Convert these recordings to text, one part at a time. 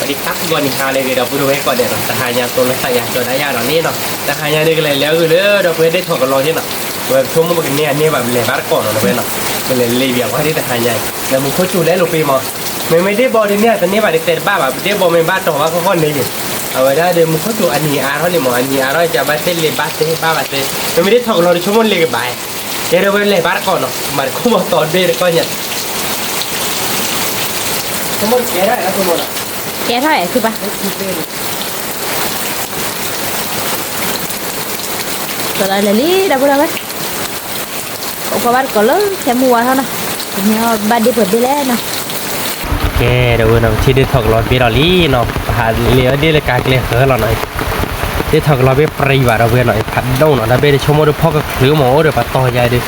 တၢ်ကီနံၤဟါလၢအဂ့ၤ ဒီပုၢ်ဝဲၢ်ကိးဂၤဒဲးနီၤ, တဟါညါသိလၢသးယၤကၠီဒၣ်ယၤဒီးန့ၣ်နီၤ, တဟါညါဒ်ကလဲၤလဲၤအဂ့ၢ်လၢ ဒီပုၢ်ဝဲၢ်ဒ့ၣ်ထီၣ်ကလီန့ၣ်နီၤ, ဝဲဆိကမိၣ်ပကန့ၢ်အန့ၢ်ဘၣ် ပလဲၤဘၣ်တကိးနီၤ ဒီပုၢ်ဝဲၢ်နီၤ, ပလဲၤလ့ပယၤဝဲဒၣ်တဟါညါအံၤ ဒီးမူခိၣ်စူၤလဲလိာ်ပ့ၤမး, မ့မ့ၢ်ဒ့ၣ်ဘီဒ်န့ၣ် တန့ၢ်ဘၣ်ဒ်တဲတဘၣ်ဘၣ်, ဒ့ၣ်ဘီမ့ၢ်ဘၣ်တီၤဘၣ်ခီခီန့ၣ်န့ၣ်, အဝဲဒၣ်ဒီးမူခိၣ်စူၤအနံၤအါထီၣ်န့ၣ်မး, အနံၤအါထီၣ် ကဘၣ်တဲလ့ဘၣ်တဲဘၣ်ဘၣ်တဲ, မ့မ့ၢ်ဒ့ၣ်ထီၣ်ကလီဒီးဆိကမိၣ်လ့ကဘၣ်, ကဲဒီပုၢ်ဝဲၢ်လဲၤဘၣ်တကိးနီၤ, မၤတခိၣ်မီၤသီဒ့ၣ်တကိးညါ ကဲထီၣ်အဲၤခုပၢ်, ကလီလဲၤလံ ဒီပုၢ်ဝဲၢ်, အိၣ်ကီဘၣ်တကိးလၢ ခဲမုၢ်ဝါထီၣ်နီၤ, ပမ့ၢ်ဘၣ်ဒ့ၣ်ပှဲၤဒ့ၣ်လဲၣ်နီၤ, ကဲဒီပုၢ်ဝဲၢ်နီၤ, ပထံၣ်ဒ့ၣ်ထီၣ်ကလီဘ့ၣ်ဒီးလံနီၤ, ပဟးလ့အီၤဒ့ၣ်လၢကါကျဲဃၢၤလီၤနီၤ, ဒ့ၣ်ထီၣ်ကလီဘ့ၣ်ပြံဘၣ်ဒီပုၢ်ဝဲၢ်နီၤ, ဖးဒိၣ်နီၤ, တၢ်ဘ့ၣ်ဒ့ၣ်ဆိကမိၣ်ဒ်ဖီၣ်ကချုးမး အိၣ်ဒီးပှၤတီၤယါဒီး,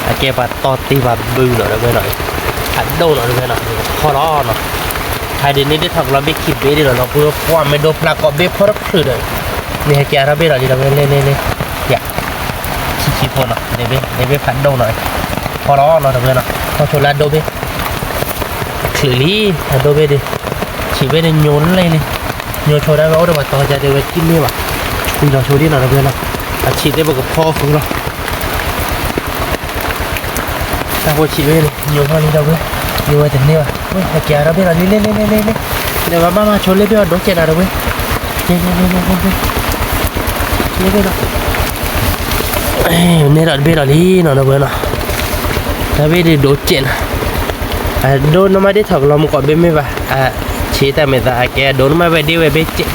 အကဲပှၤတီၤတ့ၢ်ပှၤဘုလီၤဒီပုၢ်ဝဲၢ်နီၤ, ဖးဒိၣ်နီၤ ဒီပုၢ်ဝဲၢ်နီၤ, ဖီၣ်လီၤနီၤ, ဖဲဒ်န့ၣ်ဒ့ၣ်ထီၣ်ကလီဘ့ၣ်ခံဘ့ၣ်ဒ်လီၤနီၤ, ပှၤမ့ၢ်ဒိဖျါကီးဘ့ၣ်ဖီၣ်တချုးဒီး, မ့ၢ်ဟဲကဲအါထီၣ်ဘ့ၣ်လီၤဒ်ဒီပုၢ်ဝဲၢ်လဲၣ်လဲၣ်လဲၣ်, ယၤ, ခံခံဖိနီၤ, ဒ့ၣ်ဘ့ၣ်ဖးဒိၣ်နီၤ, ဖီၣ်လီၤနီၤ ဒီပုၢ်ဝဲၢ်နီၤ, ဖီၣ်ဆိလၢအဒိဘ့ၣ် ချုးလံ, အဒိဘ့ၣ်ဒီး, ဆံးဘ့ၣ်ဒီးညိလၢ်လံ, ညိဆိဒၣ်ဝဲအိၣ်ဒီးပှၤတီၤယါဒီးဝဲတံၢ်မ့ၢ်ဘၣ်, ကွံလီၤဆိဒ်နီၤ ဒီပုၢ်ဝဲၢ်နီၤ, အဆံးသ့ၣ်ပကဖီဃုာ်လီၤ, တၢ်ဖိဆံးဘ့ၣ်န့ၣ် ညိထီၣ်လံ ဒီပုၢ်ဝဲၢ်, ညိဝဲတန့ၢ်ဘၣ်, ဝဲဟဲကဲအါထီၣ်ဘ့ၣ်လီၤလံ လဲၣ်လဲၣ်လဲၣ်လဲၣ်လဲၣ်, ဒီးဘၣ်ဘၣ်မၤဆိလ့ဘ့ၣ်အီၤဒိကဲးနၤ ဒီပုၢ်ဝဲၢ်, လဲၣ်လဲၣ်လဲၣ်လဲၣ်လဲၣ်လဲၣ်, န့ၢ်ဒီးတဘ့ၣ်လီၤလံနီၤ ဒီပုၢ်ဝဲၢ်နီၤ, တၢ်ဘ့ၣ်ဒ့ၣ်ဒိကဲးနၤ, အဒိနီၢ်မးဒ့ၣ်ထီၣ်ကလီမုၢ်ကီးဘ့ၣ်မ့ၢ်ဘၣ်, အဆံးတၢ်မဲာ်သးအကဲအဒိနီၢ်မးဝဲဒ့ၣ်ဝဲဘ့ၣ်ကဲး,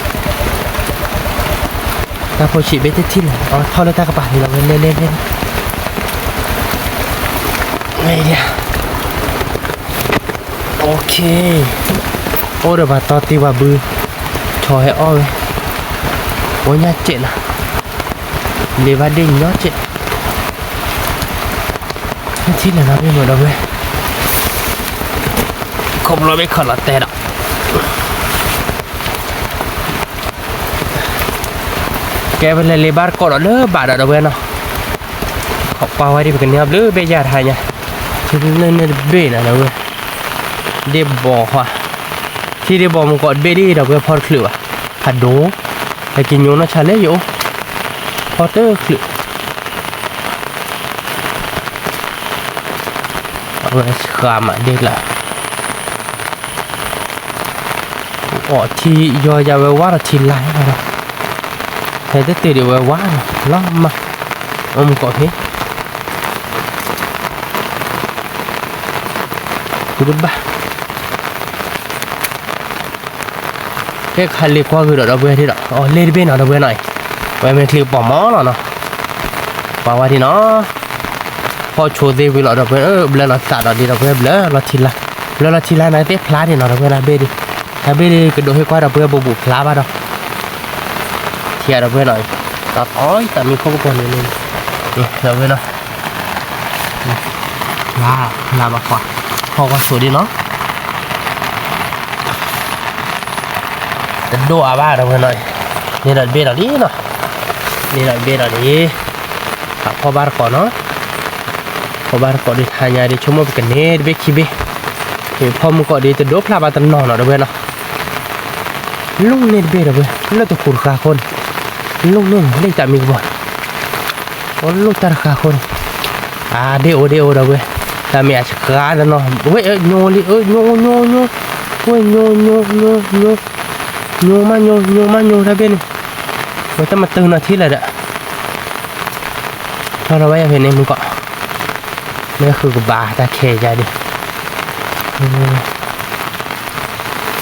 တၢ်ဖိဆံးဘ့ၣ်တထံၣ်လၢၤ, အထီၣ်လၢတၢ်ကပၤန့ၣ်လီၤဝဲ လဲၣ်လဲၣ်လဲၣ်လဲၣ်, အိၣ်ဒီးပှၤတီၤ တ့ၢ်ပှၤဘု, ဆီဟဲအီၣ်ဝဲ, အိၣ်ညါကဲးနၤ, လ့ဘၣ်ဒ့ၣ်ညီကဲး, ထံၣ်လၢၤနီၤဘ့ၣ်မုၢ်ဒီပုၢ်ဝဲၢ်, ခီဖျိဘ့ၣ်ခီလီၤတဲဒီး ကဲပလဲၤလ့ဘၣ်တကိးဒီးလၢဘၣ်ဒီး ဒီပုၢ်ဝဲၢ်နီၤ, ခီပှၤဝဲဒ်ပကန့ၢ်အီၤဘျုးဘ့ၣ်ယၤတဟါညါ, ထံလၢန့ၣ်တဘ့ၣ်နၤ ဒီပုၢ်ဝဲၢ်, ဒ့ၣ်ဘီဟါ, ထံဒ့ၣ်ဘီမုၢ်ကီးတဘ့ၣ်ဒ် ဒီပုၢ်ဝဲၢ် ဖီတချုးဘၣ်, ဖးဒိၣ်, ဟဲက့ၤညိနီၢ်ဆါလၢယအိၣ်, ဖီတချုး အဝဲစှၤမးဒ့ၣ်လၢ အီထံယီၤယၤဝဲဝါဒီးထံလါလီၤ, ဟဲတတုၤဒံးဝဲဝါနီၤ လီၤမၢ်, အိၣ်မုၢ်ကီးဖဲ ဃုတဘၣ် ကဲခးလ့ကွၢ်ဂုာ်ဒီး ဒီပုၢ်ဝဲၢ်ထံၣ်ဒီး အီၤလ့တဘ့ၣ်နီၤ ဒီပုၢ်ဝဲၢ်နီၤ, ဝဲမ့ၢ်ချံကပီၤမီၤလီၤနီၤ, ပှၤဝဲဒၣ်နီၤ, ဖီၣ်ဆိသ့ဝံၤလီၤ ဒီပုၢ်ဝဲၢ် ဘျၢလီၤသးဒီးဒ် ဒီပုၢ်ဝဲၢ် ဘျၢလီၤထံလါ, ဘျၢလီၤထံလါန့ၣ်သ့ၣ်ဖျါဒံးနီၤ ဒီပုၢ်ဝဲၢ် တၢ်ဘ့ၣ်ဒ်, တၢ်ဘ့ၣ်ဒ်ကဒိးဟ့ၣ်ကွၢ်ဒီပုၢ်ဝဲၢ်ဘူးဘူးဖျါဘၣ်ဒီး, ထံၣ်ဒီပုၢ်ဝဲၢ်နီၤ, တၢ်အီၣ်တၢ်မံခိၣ်ကပီၤန့ၣ်န့ၣ်, ဒီပုၢ်ဝဲၢ်နီၤ ဖျါ, ဖျါဘၣ်ကွၢ်, ဖီၣ်ကွၢ်ဆိဒ်နီၤ, တဒိၣ်အါဘၣ် ဒီပုၢ်ဝဲၢ်နီၤ, န့ၢ်ဒီးတဘ့ၣ်ဒီးလံနီၤ, န့ၢ်ဒီးတဘ့ၣ်ဒီးလံ, ဖီၣ်ဘၣ်တကိးနီၤ, ဖီၣ်ဘၣ်တကိးဒ်တဟါညါဒ် ဆိကမိၣ်ပကန့ၢ်တဘ့ၣ်ခံဘ့ၣ်, ဖီၣ်မုၢ်ကီးဒ်တဒိၣ်ဖျါဘၣ်တနီၤနီၤ ဒီပုၢ်ဝဲၢ်နီၤ, လိၣ်န့ၢ်တဘ့ၣ် ဒီပုၢ်ဝဲၢ် လၢတဃူတဃာ်အဃိန့ၣ်, လိၣ်န့ၢ်န့ၣ် လၢတၢ်မံကပီၤန့ၣ်, အလိၣ်တၢ်တဃာ်အဃိန့ၣ်, အဒ့ၣ်အိၣ်ဒ့ၣ်အိၣ် ဒီပုၢ်ဝဲၢ်, တၢ်မ့ၢ်အစှၤတနီၤ, ဝဲညိလံ အညိ ညိ ညိ, ဝဲညိ ညိ ညိ ညိ, ညိမးညိ ညိမးညိ တၢ်ဘ့ၣ်န့ၣ်, ဝဲတမၤတုၤနီၤထံလၢၤဒီး ထီၣ်လီၤဝဲယၤဖဲန့ၣ်မုၢ်ကီး, မ့ၢ်ဃုကဘၣ်တၢ်ခဲယါဒ်,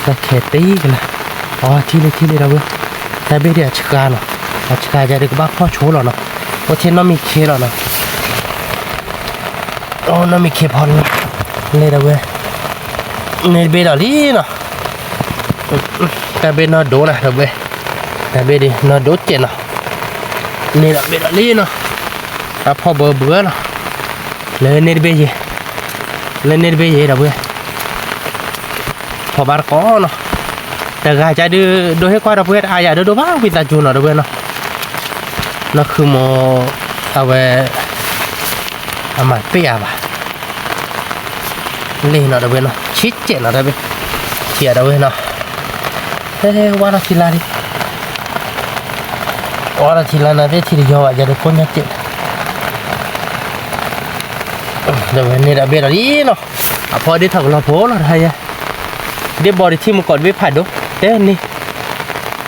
တၢ်ခဲတံၢ်ကလၢာ်, အထံၣ်လံထံၣ်လံ ဒီပုၢ်ဝဲၢ်, တၢ်ဘ့ၣ်ဒ်အစှၤနီၤ, အစှၤယါဒ်ကဘၣ်ဖီၣ်ဆိလီၤနီၤ, အိၣ်ထဲနီတမံၤခ့လီၤနီၤ, အိၣ်နီတမံၤခ့ဖီလီၤ, လဲၤ ဒီပုၢ်ဝဲၢ်, န့ၢ်တဘ့ၣ်ဒီးလံနီၤ, တၢ်ဘ့ၣ်နီၢ်ဒိၣ်နၤ ဒီပုၢ်ဝဲၢ်, တၢ်ဘ့ၣ်ဒ်နီၢ်ဒိၣ်စဲးနီၤ, န့ၢ်ဒီးဘ့ၣ်ဒီးလံနီၤ, တၢ်ဖီၣ်ဘၢဘၢလီၤ, လၢန့ၢ်တဘ့ၣ်ယဲ, လၢန့ၢ်တဘ့ၣ်ယဲ ဒီပုၢ်ဝဲၢ်, ဖီၣ်ဘၣ်တကိးနီၤ, တဂၤကဒုး ဒိးဟ့ၣ်ကွၢ်ဒီပုၢ်ဝဲၢ်တအါယၤဒိၣ်ဒိၣ်ဘၣ် ဝံသးစူၤနီၤ ဒီပုၢ်ဝဲၢ်နီၤ, နီၢ်ခုမိၢ် အဝဲ အမၤပ့ၢ်အါဘၣ် လ့ၣ်နီၤ ဒီပုၢ်ဝဲၢ်နီၤ ဆံးစဲးနီၤ ဒီပုၢ်ဝဲၢ် ထံၣ်အါ ဒီပုၢ်ဝဲၢ်နီၤ ဟဲ ဝါထီၣ်ထံလါလံ, ဝါထီၣ်ထံလါနၤသ့ၣ်ထံတယီၤဘၣ် ယၤဒုးကိးညါစဲး, ဒီးဝဲန့ၣ်ဒီးဘ့ၣ်ဒီးလံနီၤ, အဖီဒ့ထီၣ်ကလီၤဖိလီၤတဟါယဲ, ဒ့ဘီဒံးထံမုၢ်ကီးတဘ့ၣ်ဖးဒိၣ်, တဲန့ၣ်,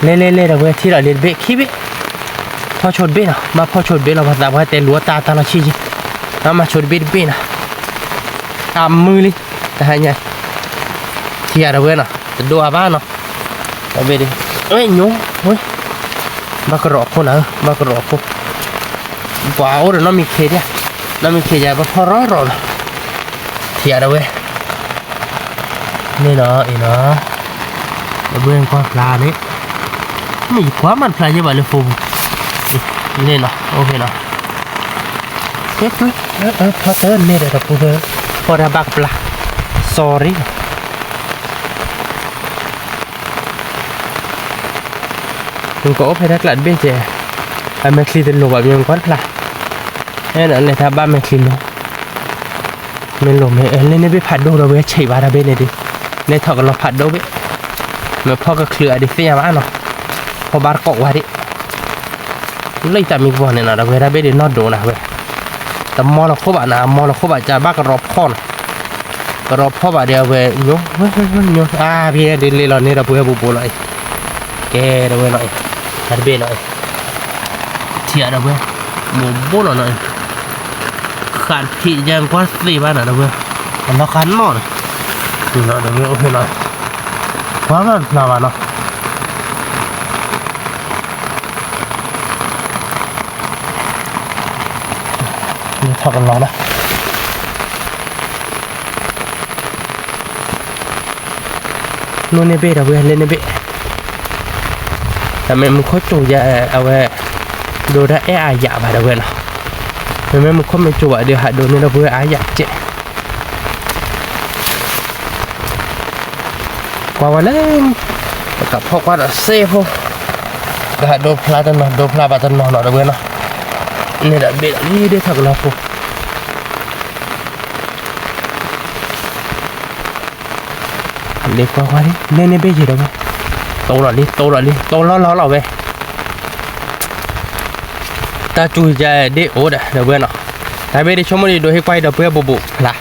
လဲၤလဲၤလဲၤဒီးဝဲထံဒီးလ့တဘ့ၣ်ခံဘ့ၣ်, ဖီၣ်ဆိတဘ့ၣ်နီၤ, ဘၣ်ဖီၣ်ဆိတဘ့ၣ်လီၤ ပှၤသးပှၢ်တဲလူၤအတၢ်တၢ်လီၤဆံးယံၤ, ဘၣ်မၤဆိတဘ့ၣ်တဘ့ၣ်နီၤ, တၢ်မုၢ်လံ, တဟါညါ ထံၣ်ယၤဒီးဝဲနီၤ တဒိၣ်အါဘၣ်နီၤ, တဘ့ၣ်ဒ်, ဝဲညိ, ဝဲ, ဘၣ်ကရီးခိၣ်နၤဧၢ ဘၣ်ကရီးခိၣ်, ပှၤအိၣ်ဒီးနီၢ်မံခ့ဒၣ်, နီၢ်မံခ့ယၤဘၣ်ဖီၣ်ရီရီနီၤ, ထံၣ်ယၤဒီးဝဲ, န့ၣ်နီၤ အံၤနီၤ, တဘ့ၣ်ကွၢ်ဖျါန့ၣ်, မ့ၢ်ယကွၢ်မးတဖျါယဲဘၣ်လၢဖိပူၤ, န့ၣ်နီၤ အိၣ်ဖဲနီၤ, ဖီၣ်တၢ်န့ၣ်ဒီးတပူၤဖဲ, ဖီၣ်တၢ်ဘၣ်ကပျၢ်, sorry နီၤ နကအိၣ်ဖဲတၢ်ကျးတဘ့ၣ်ကဲ, အမဲာ်ချံတလိၤဘၣ်မ့ၢ်ကွၢ်တဖျါ, အဲၣ်ဒိးလဲၤတၢ်ဘၣ်မဲာ်ချံလိၤ, မ့ၢ်လိၤမ့ၢ်လဲၣ်န့ၣ်ဘ့ၣ်ဖးဒိၣ်ဒီးဝဲဆံးဘၣ်တၢ်ဘ့ၣ်န့ၣ်ဒ်, လဲၤထီၣ်ကလီၤဖးဒိၣ်ဘ့ၣ်, မ့ၢ်ဖီၣ်ကချုးအဒံးသ့ၣ်ညါဘၣ်နီၤ, ဖီၣ်ဘၣ်တကိးဝါဒံး, လၢတၢ်မံကပီၤန့ၣ်နီၤ ဒီးဝဲတၢ်ဘ့ၣ်ဒ်နီၢ်ဒိးနၤဝဲ, တမီလီၤခိၣ်ဘၣ်နၤ မီလီၤခိၣ်ဘၣ်ကဘၣ်ကရီးဖီၣ်နီၤ ကရီးဖီၣ်ဘၣ်ဒီးအဝဲညိ, ညိ, အါဖဲဒ်လ့လီၤန့ၣ်ဒီး ပဝဲဘူးဘူးလီၤအံၤ, ကဲဒီးဝဲနီၤအံၤ, တၢ်တဘ့ၣ်နီၤအံၤ, ထံၣ်ဒီးဝဲ, ဘူးဘူးလီၤနီၤအံၤ, ဃးတဖံးယဲကွၢ်သ့ဘၣ်နၤဒီးဝဲ, အနီၢ်ဃါနီၢ်နီၤ, ဒီးဝဲအိၣ်ဖဲနီၤ, ကွၢ်ဘၣ်တဖျါဘၣ်နီၤ ထီၣ်ကလီၤလၢ, နိန့ၢ်ဘ့ၣ်ဒီးဝဲ လဲန့ၢ်ဘ့ၣ်, တၢ်မ့ၢ်မူခိၣ်ကၠိယၤအဝဲ, ဒိတၢ်အဲၣ်အါယၤဘၣ်ဒီးဝဲနီၤ, မ့မ့ၢ်မူခိၣ်မ့ၢ်ကၠိဘၣ်ဒီးဟးဒိးန့ၢ်ဒီးပဝဲအါယၤကဲး ကွၢ်ဝဲလၢ, ပကဖီၣ်ကွၢ်ဒီးစ့ဖိ, ကဟးဒိဖျါတနီၤ ဒိဖျါဘၣ်တနီၤနီၤဒီးဝဲနီၤ, န့ၣ်ဒီးဘ့ၣ်ဒီးလံ ဒ့ထီၣ်ကလီၤဖိ, လ့ကွၢ်ကွၢ်လံ လဲန့ၢ်ဘ့ၣ်ယဲဒီးဝဲ, တိလီၤလံ တိလီၤလံ တိလီၤလီၤလီၤဝဲ တၢ်စူၤယၤဒ့အိၣ်ဒီးဝဲနီၤ, တၢ်ဘ့ၣ်ဒ့ဆိကမိၣ်ဒ့ဒိးဟ့ၣ်ကွၢ်အံၤဒီးပှဲၤဘူးဘူးဖျါ,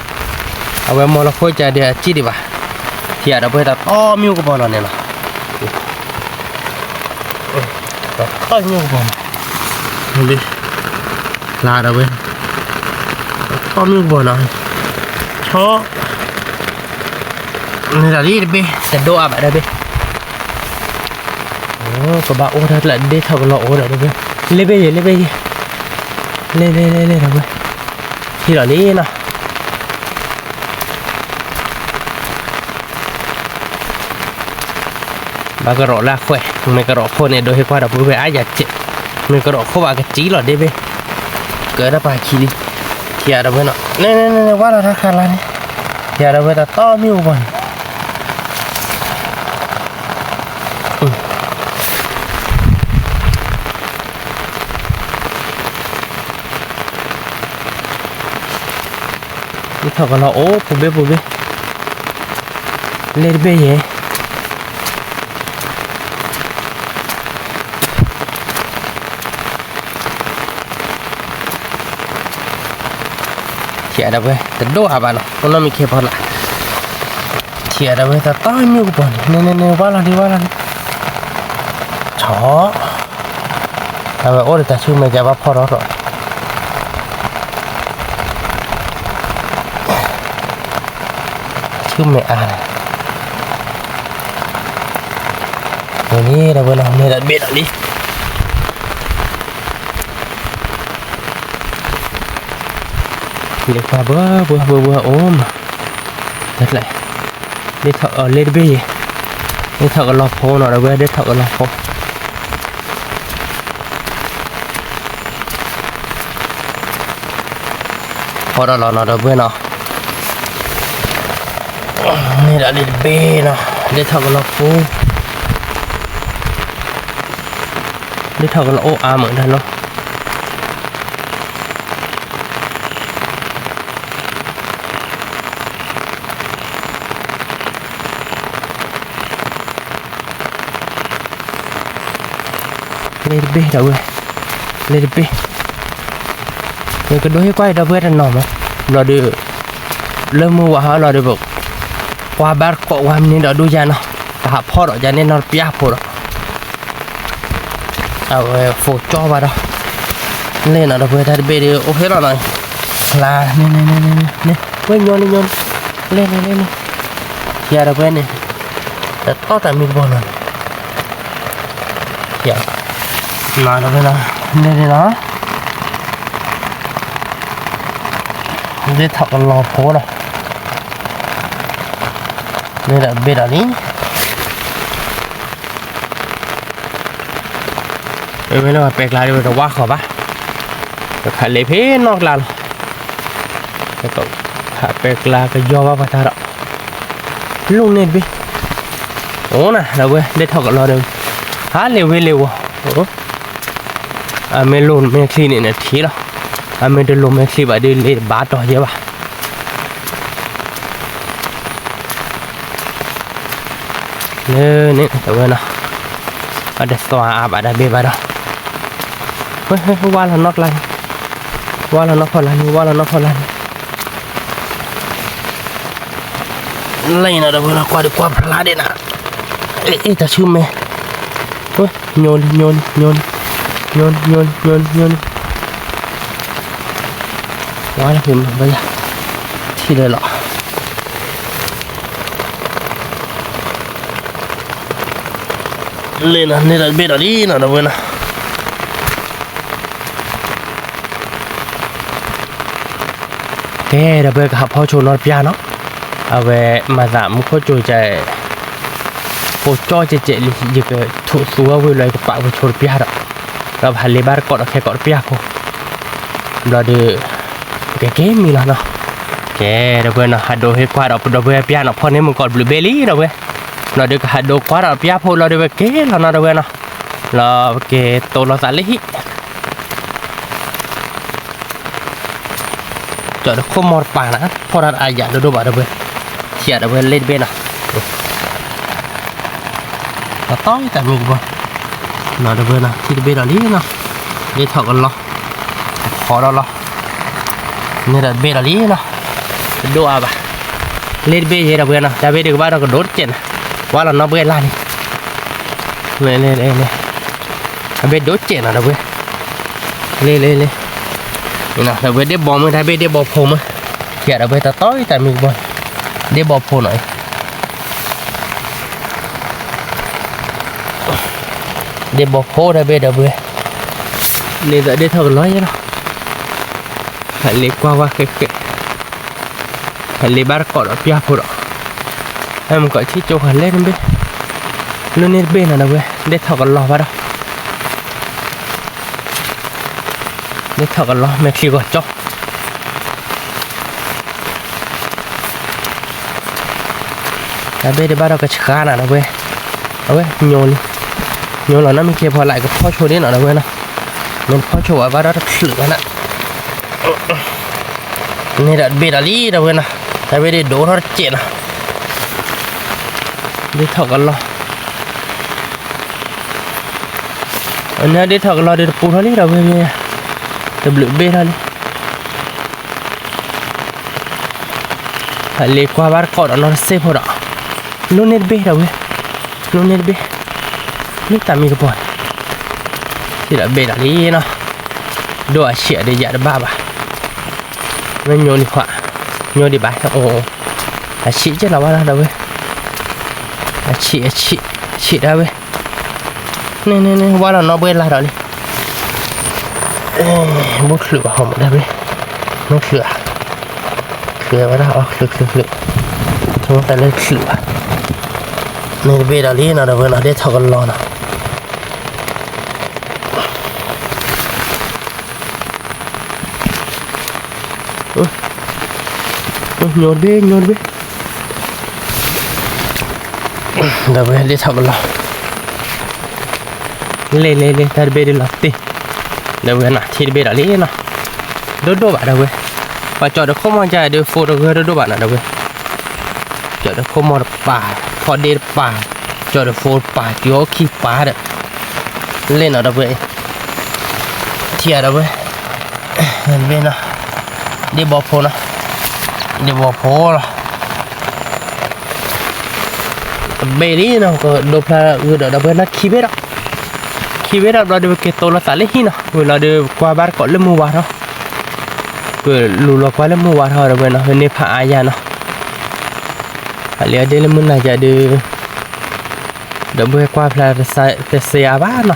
အဝဲမီလီၤခိၣ်ကဒ့အစံၣ်ဒံးဘၣ်, ထံၣ်ဒီးပှဲၤတၢ်တီမံၢ်ကပီၤလီၤန့ၣ်လီၤ, တၢ်တီမံၢ်ကပီၤလီၤ, ဖျါဒီးဝဲ, တၢ်တီမံၢ်ကပီၤလီၤ, ဆီ န့ၣ်ဒီးလံတဘ့ၣ် တဒိၣ်အါဘၣ်တဘ့ၣ်, ကဘၣ်အိၣ်တၢ်ကျးဒ့ထီၣ်ကလီၤအိၣ်ဒီးတဘ့ၣ်, လဲဘ့ၣ်ယဲ လဲဘ့ၣ်ယဲ, လဲလဲလဲလဲဒီးဝဲ, ထံၣ်လီၤလံနီၤ, ဘၣ်ကရီးလၢအဃဲ, မ့ၢ်ကရီးခိၣ်န့ၣ် ဒိးဟ့ၣ်ကွၢ်ဒီးပုၢ်ဝဲၢ်အါယၤစဲး, မ့ၢ်ကရီးခိၣ်ဘၣ်ကစံလီၤဒ့ဘ့ၣ်, ကတၢ်ပာ်ခံလံ, ထံၣ်ဒီးဝဲနီၤ, န့ၣ်န့ၣ်န့ၣ် ဝါလီၤတၢ်ခါလါန့ၣ်, ထံၣ်ဒီးဝဲတၢ်တီမံၢ်ကပီၤန့ၣ် ဒ့ထီၣ်ကလီၤအိၣ်ပူၤဘ့ၣ်ပူၤဘ့ၣ်, လဲတဘ့ၣ်ယဲ, ထံၣ်ဒီးဝဲ တဒိၣ်အါဘၣ်နီၤ အိၣ်နီတမံၤခဲဖီလာ်, ထံၣ်ဒီးဝဲတၢ်တီမံၢ်ကပီၤန့ၣ် န့ၣ်န့ၣ်န့ၣ် ဝါလီၤဒံးဝါလီၤဒံး, ဆီ, အဝဲအိၣ်ဒီးတၢ်ဆူၣ်မဲာ်ကဘၣ်ဖီၣ်ထီၣ်ထီၣ် ဆူၣ်မဲာ်အါ, န့ၣ်ဒီးဝဲလီၤ န့ၣ်ဒီးဘ့ၣ်လီၤလံ, လဲၤကွၢ်ဘၣ်ဘၣ်ဘၣ်ဘၣ်အိၣ်မး, တၢ်ကျဲ, ဒ့ထီၣ်အီၤလ့တဘ့ၣ်ယဲ, ဒ့ထီၣ်ကလီၤဖိနီၤ ဒီးဝဲဒ့ထီၣ်ကလီၤဖိ ဖီၣ်ဒီးလီၤနီၤ ဒီပုၢ်ဝဲၢ်နီၤ, န့ၣ်ဒီးလ့တဘ့ၣ်နီၤ ဒ့ထီၣ်ကလီၤဖိ, ဒ့ထီၣ်ကလီၤအိၣ်အါမးတၢ်နီၤ. လ့တဘ့ၣ်ဒီးဝဲ, လ့တဘ့ၣ်, နကဒိဟ့ၣ်ကွၢ်အံၤဒီပုၢ်ဝဲၢ်တနီၤမး, ဘျီဒီး လၢမုၢ်ဝါဟီလီၤဒီး ပကွၢ်ဘၣ်တကိးဝါမနုၤဒီးဒိၣ်ယါနီၤ, တဟးဖီၣ်ဒီးယၤန့ၣ်နီတပျၢ်ဖိဒီး အဝဲ ဖိကၠီဘၣ်ဒီး, လ့နီၤဒီပုၢ်ဝဲၢ် တၢ်တဘ့ၣ်ဒီး အိၣ်ဖဲလီၤနီၤ, ဖျါန့ၣ် ဝဲညီလံညီလံ, လ့န့ၣ်လ့န့ၣ်, ယၤဒီပုၢ်ဝဲၢ်န့ၣ်, တတီတၢ်မံကဘီနီၤ, ယၤ, နီၤဒီပုၢ်ဝဲၢ်နီၤ, လ့န့ၣ်နီၤ, ဒ့ထီၣ်ကလီၤဖိနီၤ, မ့ၢ်ဒီးဘ့ၣ်ဒီးလံ အဝဲလၢပှၤပဲာ်ကျါဒီး ပတဝါဃီၤဘၣ်, ပခးလ့ဖဲနီၢ်ကျါလီၤ, ခးပဲာ်ကျါကယီဘၣ်ပှၤတၢ်ဒီး, လူန့ၢ်တဘ့ၣ်, အိၣ်နၤ ဒီပုၢ်ဝဲၢ် ဒ့ထီၣ်ကလီၤဒီး, ဟးလ့ဝ့လ့ဝီၤ, အမ့ၢ်လိၤမဲာ်ချံန့ၣ်နထံၣ်လီၤ, အမ့ၢ်တလိၤမဲာ်ချံဘၣ်ဒီး လ့တဘၣ်တီၤယဲဘၣ် လၢန့ၣ် တဝဲနီၤ, အတသွါအါဘၣ်တၢ်ဘ့ၣ်ဘၣ်ဒီး, ဝဲ ဝါလီၤနီၢ်ကျါန့ၣ်, ဝါလီၤနီၢ်ဖီလာ်န့ၣ်, ဝါလီၤနီၢ်ဖီလာ်န့ၣ်, လၢနီၤ တဝဲနီၤ ကွၢ်ဒုးကွၢ်ဖျါဒ့ၣ်နၤ, အ့ အ့ တၢ်ဆူမဲာ်, ဝဲ ညိလံ ညိလံ ညိလံ, ညိလံ ညိလံ ညိလံ, ဝါလီၤဖဲမ့ၢ်ဘၣ်ယၤ, ထံၣ်လၢလီၤ လ့နီၤ န့ၢ်တၢ်တဘ့ၣ်ဒီးလံနီၤ ဒီပုၢ်ဝဲၢ်နီၤ, ကဲ ဒီပုၢ်ဝဲၢ် ကဟးဖီၣ်ဆိနီတပျၢ်နီၤ, အဝဲမၤသးမူခိၣ်ကၠိကဲ ဖိကၠီကဲကဲလံ ယကထူးသူဝဲဝံၤလီၤ ယကပာ်ဝဲဆိတပျၢ်ဒီး, ဒီးပဟးလ့ဘၣ်တကိးဒီးခဲကိးတပျၢ်ဖိ, ဘျီဒီး ပကက့ၤမံလီၤနီၤ, ကဲ ဒီပုၢ်ဝဲၢ်နီၤ ဟးဒိးဟ့ၣ်ကွၢ်ဒီးပဒီပုၢ်ဝဲၢ်ပျၢ်နီၤ ဖီၣ်န့ၢ်မုၢ်ကီးတဘျုးဘ့ၣ်လံ ဒီပုၢ်ဝဲၢ်, ဘျီဒီးကဟးဒိးကွၢ်ဒီးပျၢ်ဖိလီၤဒီး ပက့ၤလီၤနီၤ ဒီပုၢ်ဝဲၢ်နီၤ, လီၤပက့ၤတိၢ်လီၤသးလၢဟံၣ် ကၠီဒီးခိၣ်မီၢ်တပၤနၤ ဖီၣ်တၢ်အါယၤဒိၣ်ဒိၣ်ဘၣ် ဒီပုၢ်ဝဲၢ်, ထံၣ်ဒီပုၢ်ဝဲၢ် လ့တဘ့ၣ်နီၤ, တတီတၢ်မံကဘီ, နီၤ ဒီပုၢ်ဝဲၢ်နီၤ ထံၣ်တဘ့ၣ်ဒီးလံနီၤ, ဒ့ထီၣ်ကလီၤ, ဖီဒီးလီၤ, န့ၢ်ဒီးတဘ့ၣ်ဒီးလံနီၤ, တဒိၣ်အါဘၣ်, လ့တဘ့ၣ်ယဲ ဒီပုၢ်ဝဲၢ်နီၤ တၢ်ဘ့ၣ်ဒုးကဘၣ်ဒီးကဒိၣ်တကဲးနၤ, ဝါလီၤနီၢ်ဘှဲၣ်လၢ်န့ၣ် လ့လ့လ့လ့, အဘ့ၣ်ဒိၣ်စဲးနီၤ ဒီပုၢ်ဝဲၢ်, လ့လ့လ့, ဒီပုၢ်ဝဲၢ် ဒ့ဘီမုၢ် တၢ်ဘ့ၣ်ဒ့ဘီဖိမုၢ်, ယၤ ဒီပုၢ်ဝဲၢ် တတီတၢ်မံကဘီ, ဒ့ဘီဖိနီၤ, ဒ့ဘီဖိတၢ်ဘ့ၣ် ဒီပုၢ်ဝဲၢ်, န့ၣ်သးဒ့ထီၣ်ကလီၤယဲလီၤ, ဟးလ့ကွၢ်ဝဲဃဲးဃဲး ဟဲလ့ဘၣ်တကိးဒီးပျၢ်ဖိဒီး, ဟဲမုၢ်ကီးထံၣ်ကၠိဃာ်လ့တဘ့ၣ်, လၢန့ၣ်တဘ့ၣ်နီၤ ဒီပုၢ်ဝဲၢ် ဒ့ထီၣ်ကလီၤဘၣ်ဒီး, ဒ့ထီၣ်ကလီၤ မဲာ်ချံဂီၤကၠီ, တၢ်ဘ့ၣ်ဒုးဘၣ်ဒီးကဆှါနၤ ဒီပုၢ်ဝဲၢ်, အဝဲညိလံ, ညိလီၤနီတမံၤကဲဖီလာ် ကဖီၣ်ဆိဒ့နီၤ ဒီပုၢ်ဝဲၢ်နီၤ, မ့ၢ်တဖီၣ်ဆိဘၣ်ဘၣ်ဒီးတချုးဘၣ်နၤ န့ၣ်ဒီးတဘ့ၣ်ဒီးလံ ဒီပုၢ်ဝဲၢ်နီၤ, တၢ်ဘ့ၣ်ဒုးဒိၣ်ထီၣ်တစဲးနီၤ, ဒ့ထီၣ်ကလီၤ, အန့ၣ်ဒ့ထီၣ်ကလီၤဒီးတပူၤထီၣ်လံ ဒီပုၢ်ဝဲၢ်, တဘျုးဘ့ၣ်ထီၣ်လံ, ဟးလ့ကွၢ်ဘၣ်တကိးဒီးနီတစဲးဖိဒီး, လၢန့ၣ်တဘ့ၣ် ဒီပုၢ်ဝဲၢ်, လၢန့ၣ်တဘ့ၣ်, လၢတၢ်မံကပီၤန့ၣ်, ထံၣ်ဒီးဘ့ၣ်ဒီးလံနီၤ, ဒိၣ်အဆံးဒီးယၤတဘၣ်ဘၣ်, မ့ၢ်ညိဒံးခွါ, ညိဒံးဘၣ်, အဆံးကဲလီၤဘၣ်လီၤ ဒီပုၢ်ဝဲၢ်, အဆံး အဆံး အဆံးဒၣ်ဝဲ န့ၣ်န့ၣ်န့ၣ် ဝါလီၤနီၢ်ဘှဲၣ်လၢ်ဒီးလံ, ဘိချုးဘၣ်ဟီမး ဒီပုၢ်ဝဲၢ်, မ့ၢ်ချုးဧါ, ချုးဝဲဒၣ်အီၤ ချုးချုးချုး, ဆိမိၣ်သးလၢချုးဘၣ်, န့ၣ်တဘ့ၣ်ဒီးလံနီၤ ဒီပုၢ်ဝဲၢ်နီၤ ဒ့ထီၣ်ကလီၤနီၤ ညိတဘ့ၣ် ညိတဘ့ၣ်, ဒီပုၢ်ဝဲၢ် ဒ့ထီၣ်ကလီၤ, လ့လ့လ့ တၢ်တဘ့ၣ်ဒ်လီၤတံၢ်, ဒီပုၢ်ဝဲၢ်နီၤ ထံတဘ့ၣ်ဒီးလံနီၤ, ဒိၣ်ဒိၣ်ဘၣ် ဒီပုၢ်ဝဲၢ်, ပှၤကၠီဒီးခိၣ်မီၢ်ကဒီး ဖိတဂၢၢ်ဒိၣ်ဒိၣ်ဘၣ်နီၤ ဒီပုၢ်ဝဲၢ်, ကၠီဒီးခိၣ်မီၢ်တပၤ, ဖီဒ့တပၤ, ကၠီဒီးဖိတပၤ ကၠီအိၣ်ခံပၤဒီး လ့ၣ်နီၤဒီပုၢ်ဝဲၢ်, ထံၣ်ဧါဒီပုၢ်ဝဲၢ်, ဘ့ၣ်နီၤ, ဒ့ၣ်ဘီဖိနီၤ, ဒ့ၣ်ဘီဖိလီၤ. တဘ့ၣ်လံနီၤ ကဒိဖျါဂုာ်ဒီးဒီပုၢ်ဝဲၢ်နီၤ ခံဘ့ၣ်ဒီး, ခံဘ့ၣ်ဒီးဘျီဒီး ပက့ၤတိလိာ်သးလၢဟံၣ်နီၤ, ဝံၤလီၤဒီး ပကွၢ်ဘၣ်တကိးလၢမုၢ်ဝါထီၣ်, ပလူၤလီၤကွၢ်လၢမုၢ်ဝါထီၣ်ဒီပုၢ်ဝဲၢ်နီၤ, ပန့ၢ်ဖးအါယၤနီၤ. အလံာ်အီဒ့ၣ်လၢမုၢ်နၤယၤဒီး ဒီပုၢ်ဝဲၢ်ကွၢ်ဖျါတစဲးအါဘၣ်နီၤ.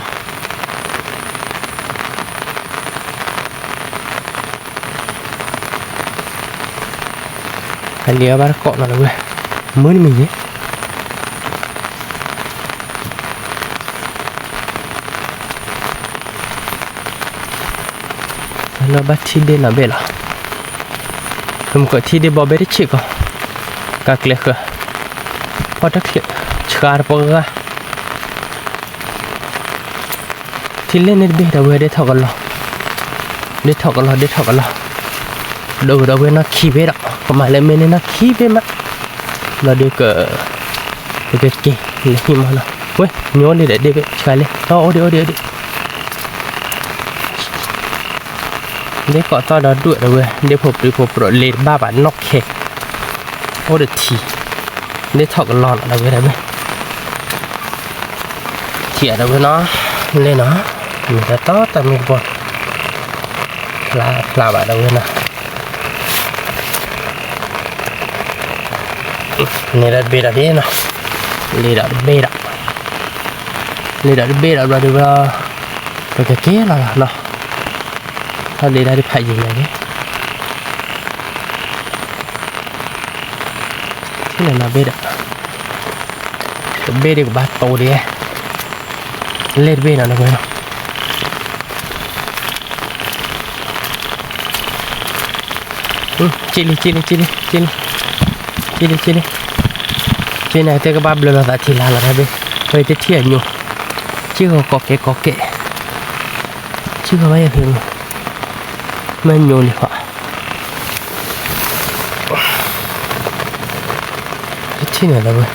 အလံာ်အီဘၣ်တကိးနီၤဒီပုၢ်ဝဲၢ်, မုၢ်နမံၤယဲ, လီၤဘၣ်ထံၣ်ဒ့ၣ်နီၤဘ့ၣ်လီၤ. မ့ၢ်ကီးထံၣ်ဒ့ၣ်ဘီဘ့ၣ်တဆံးကီး, ကးကျဲဃၢၤ, ဖီၣ်တချ့း, ဆှါတပှၢ်ဂၤ ထံၣ်လ့ၣ်န့ၣ်တဘ့ၣ်ဒီပုၢ်ဝဲၢ် ဒ့ၣ်ထီၣ်ကလီ, ဒ့ၣ်ထီၣ်ကလီ ဒ့ၣ်ထီၣ်ကလီ, ဒီးဒီပုၢ်ဝဲၢ်နီၢ်ခံဘ့ၣ်ဒီး ကမၤလၢမ့ၢ်န့ၢ်နီၢ်ခံဘ့ၣ်မး, လီၤဒီးက ပကက့ၤလၢဟံၣ်မးနီၤ, ဝဲ ညိလံဒီးဒ့ၣ်ဘ့ၣ်ဆှါလံ, အိၣ်ဒံးအိၣ်ဒံးအိၣ်ဒံး ဒ့ၣ်ကိးသီၣ်ဒီးဒွဲၣ်ဒီပုၢ်ဝဲၢ်, ဒ့ၣ်ဖိပြံဖိပြးလ့ၤတဘၣ်ဘၣ်နီၢ်ခဲ, အိၣ်ဒီးထံ, ဒ့ၣ်ထီၣ်ကလီနီၤဒီပုၢ်ဝဲၢ်ဒီပုၢ်ဝဲၢ်, ထံၣ်ဒီပုၢ်ဝဲၢ်နီၤ, လ့ၣ်နီၤ, မ့ၢ်တၢ်တီတၢ်မ့ၢ်တဘီ, ဖျါဖျါဘၣ်ဒီပုၢ်ဝဲၢ်နီၤ, န့ၣ်ဒီးတဘ့ၣ်ဒီးဒ့ၣ်နီၤ, လ့ၣ်ဒီးတဘ့ၣ်ဒီး, လ့ၣ်ဒီးတဘ့ၣ်ဒီးဘျီဒီး ပကက့ၤလီၤလီၤနီၤ, ထီၣ်လ့ၣ်ဒၣ်ဒ်ဖးယံၤညါက့ၤ ထံၣ်လၢနီၢ်ဘ့ၣ်ဒီး, တဘ့ၣ်ဒ်ကဘၣ်တိဒ်, လ့ၣ်တဘ့ၣ်နီၤဒီပုၢ်ဝဲၢ်နီၤ, က့လံ က့လံ က့လံ က့လံ, က့လံ က့လံ, က့န့ၣ်တဲကဘၣ်ဘျၢလီၤသးထံလါလီၤတၢ်ဘ့ၣ်, ဝဲတထံၣ်အညိ, က့ဂီၤကိးကဲကိးကဲ, က့ဂီၤဘၣ်ယဲၢ်ဖဲမး, မ့ၢ်ညိလံဃီ ထံၣ်န့ၣ်ဒီပုၢ်ဝဲၢ်,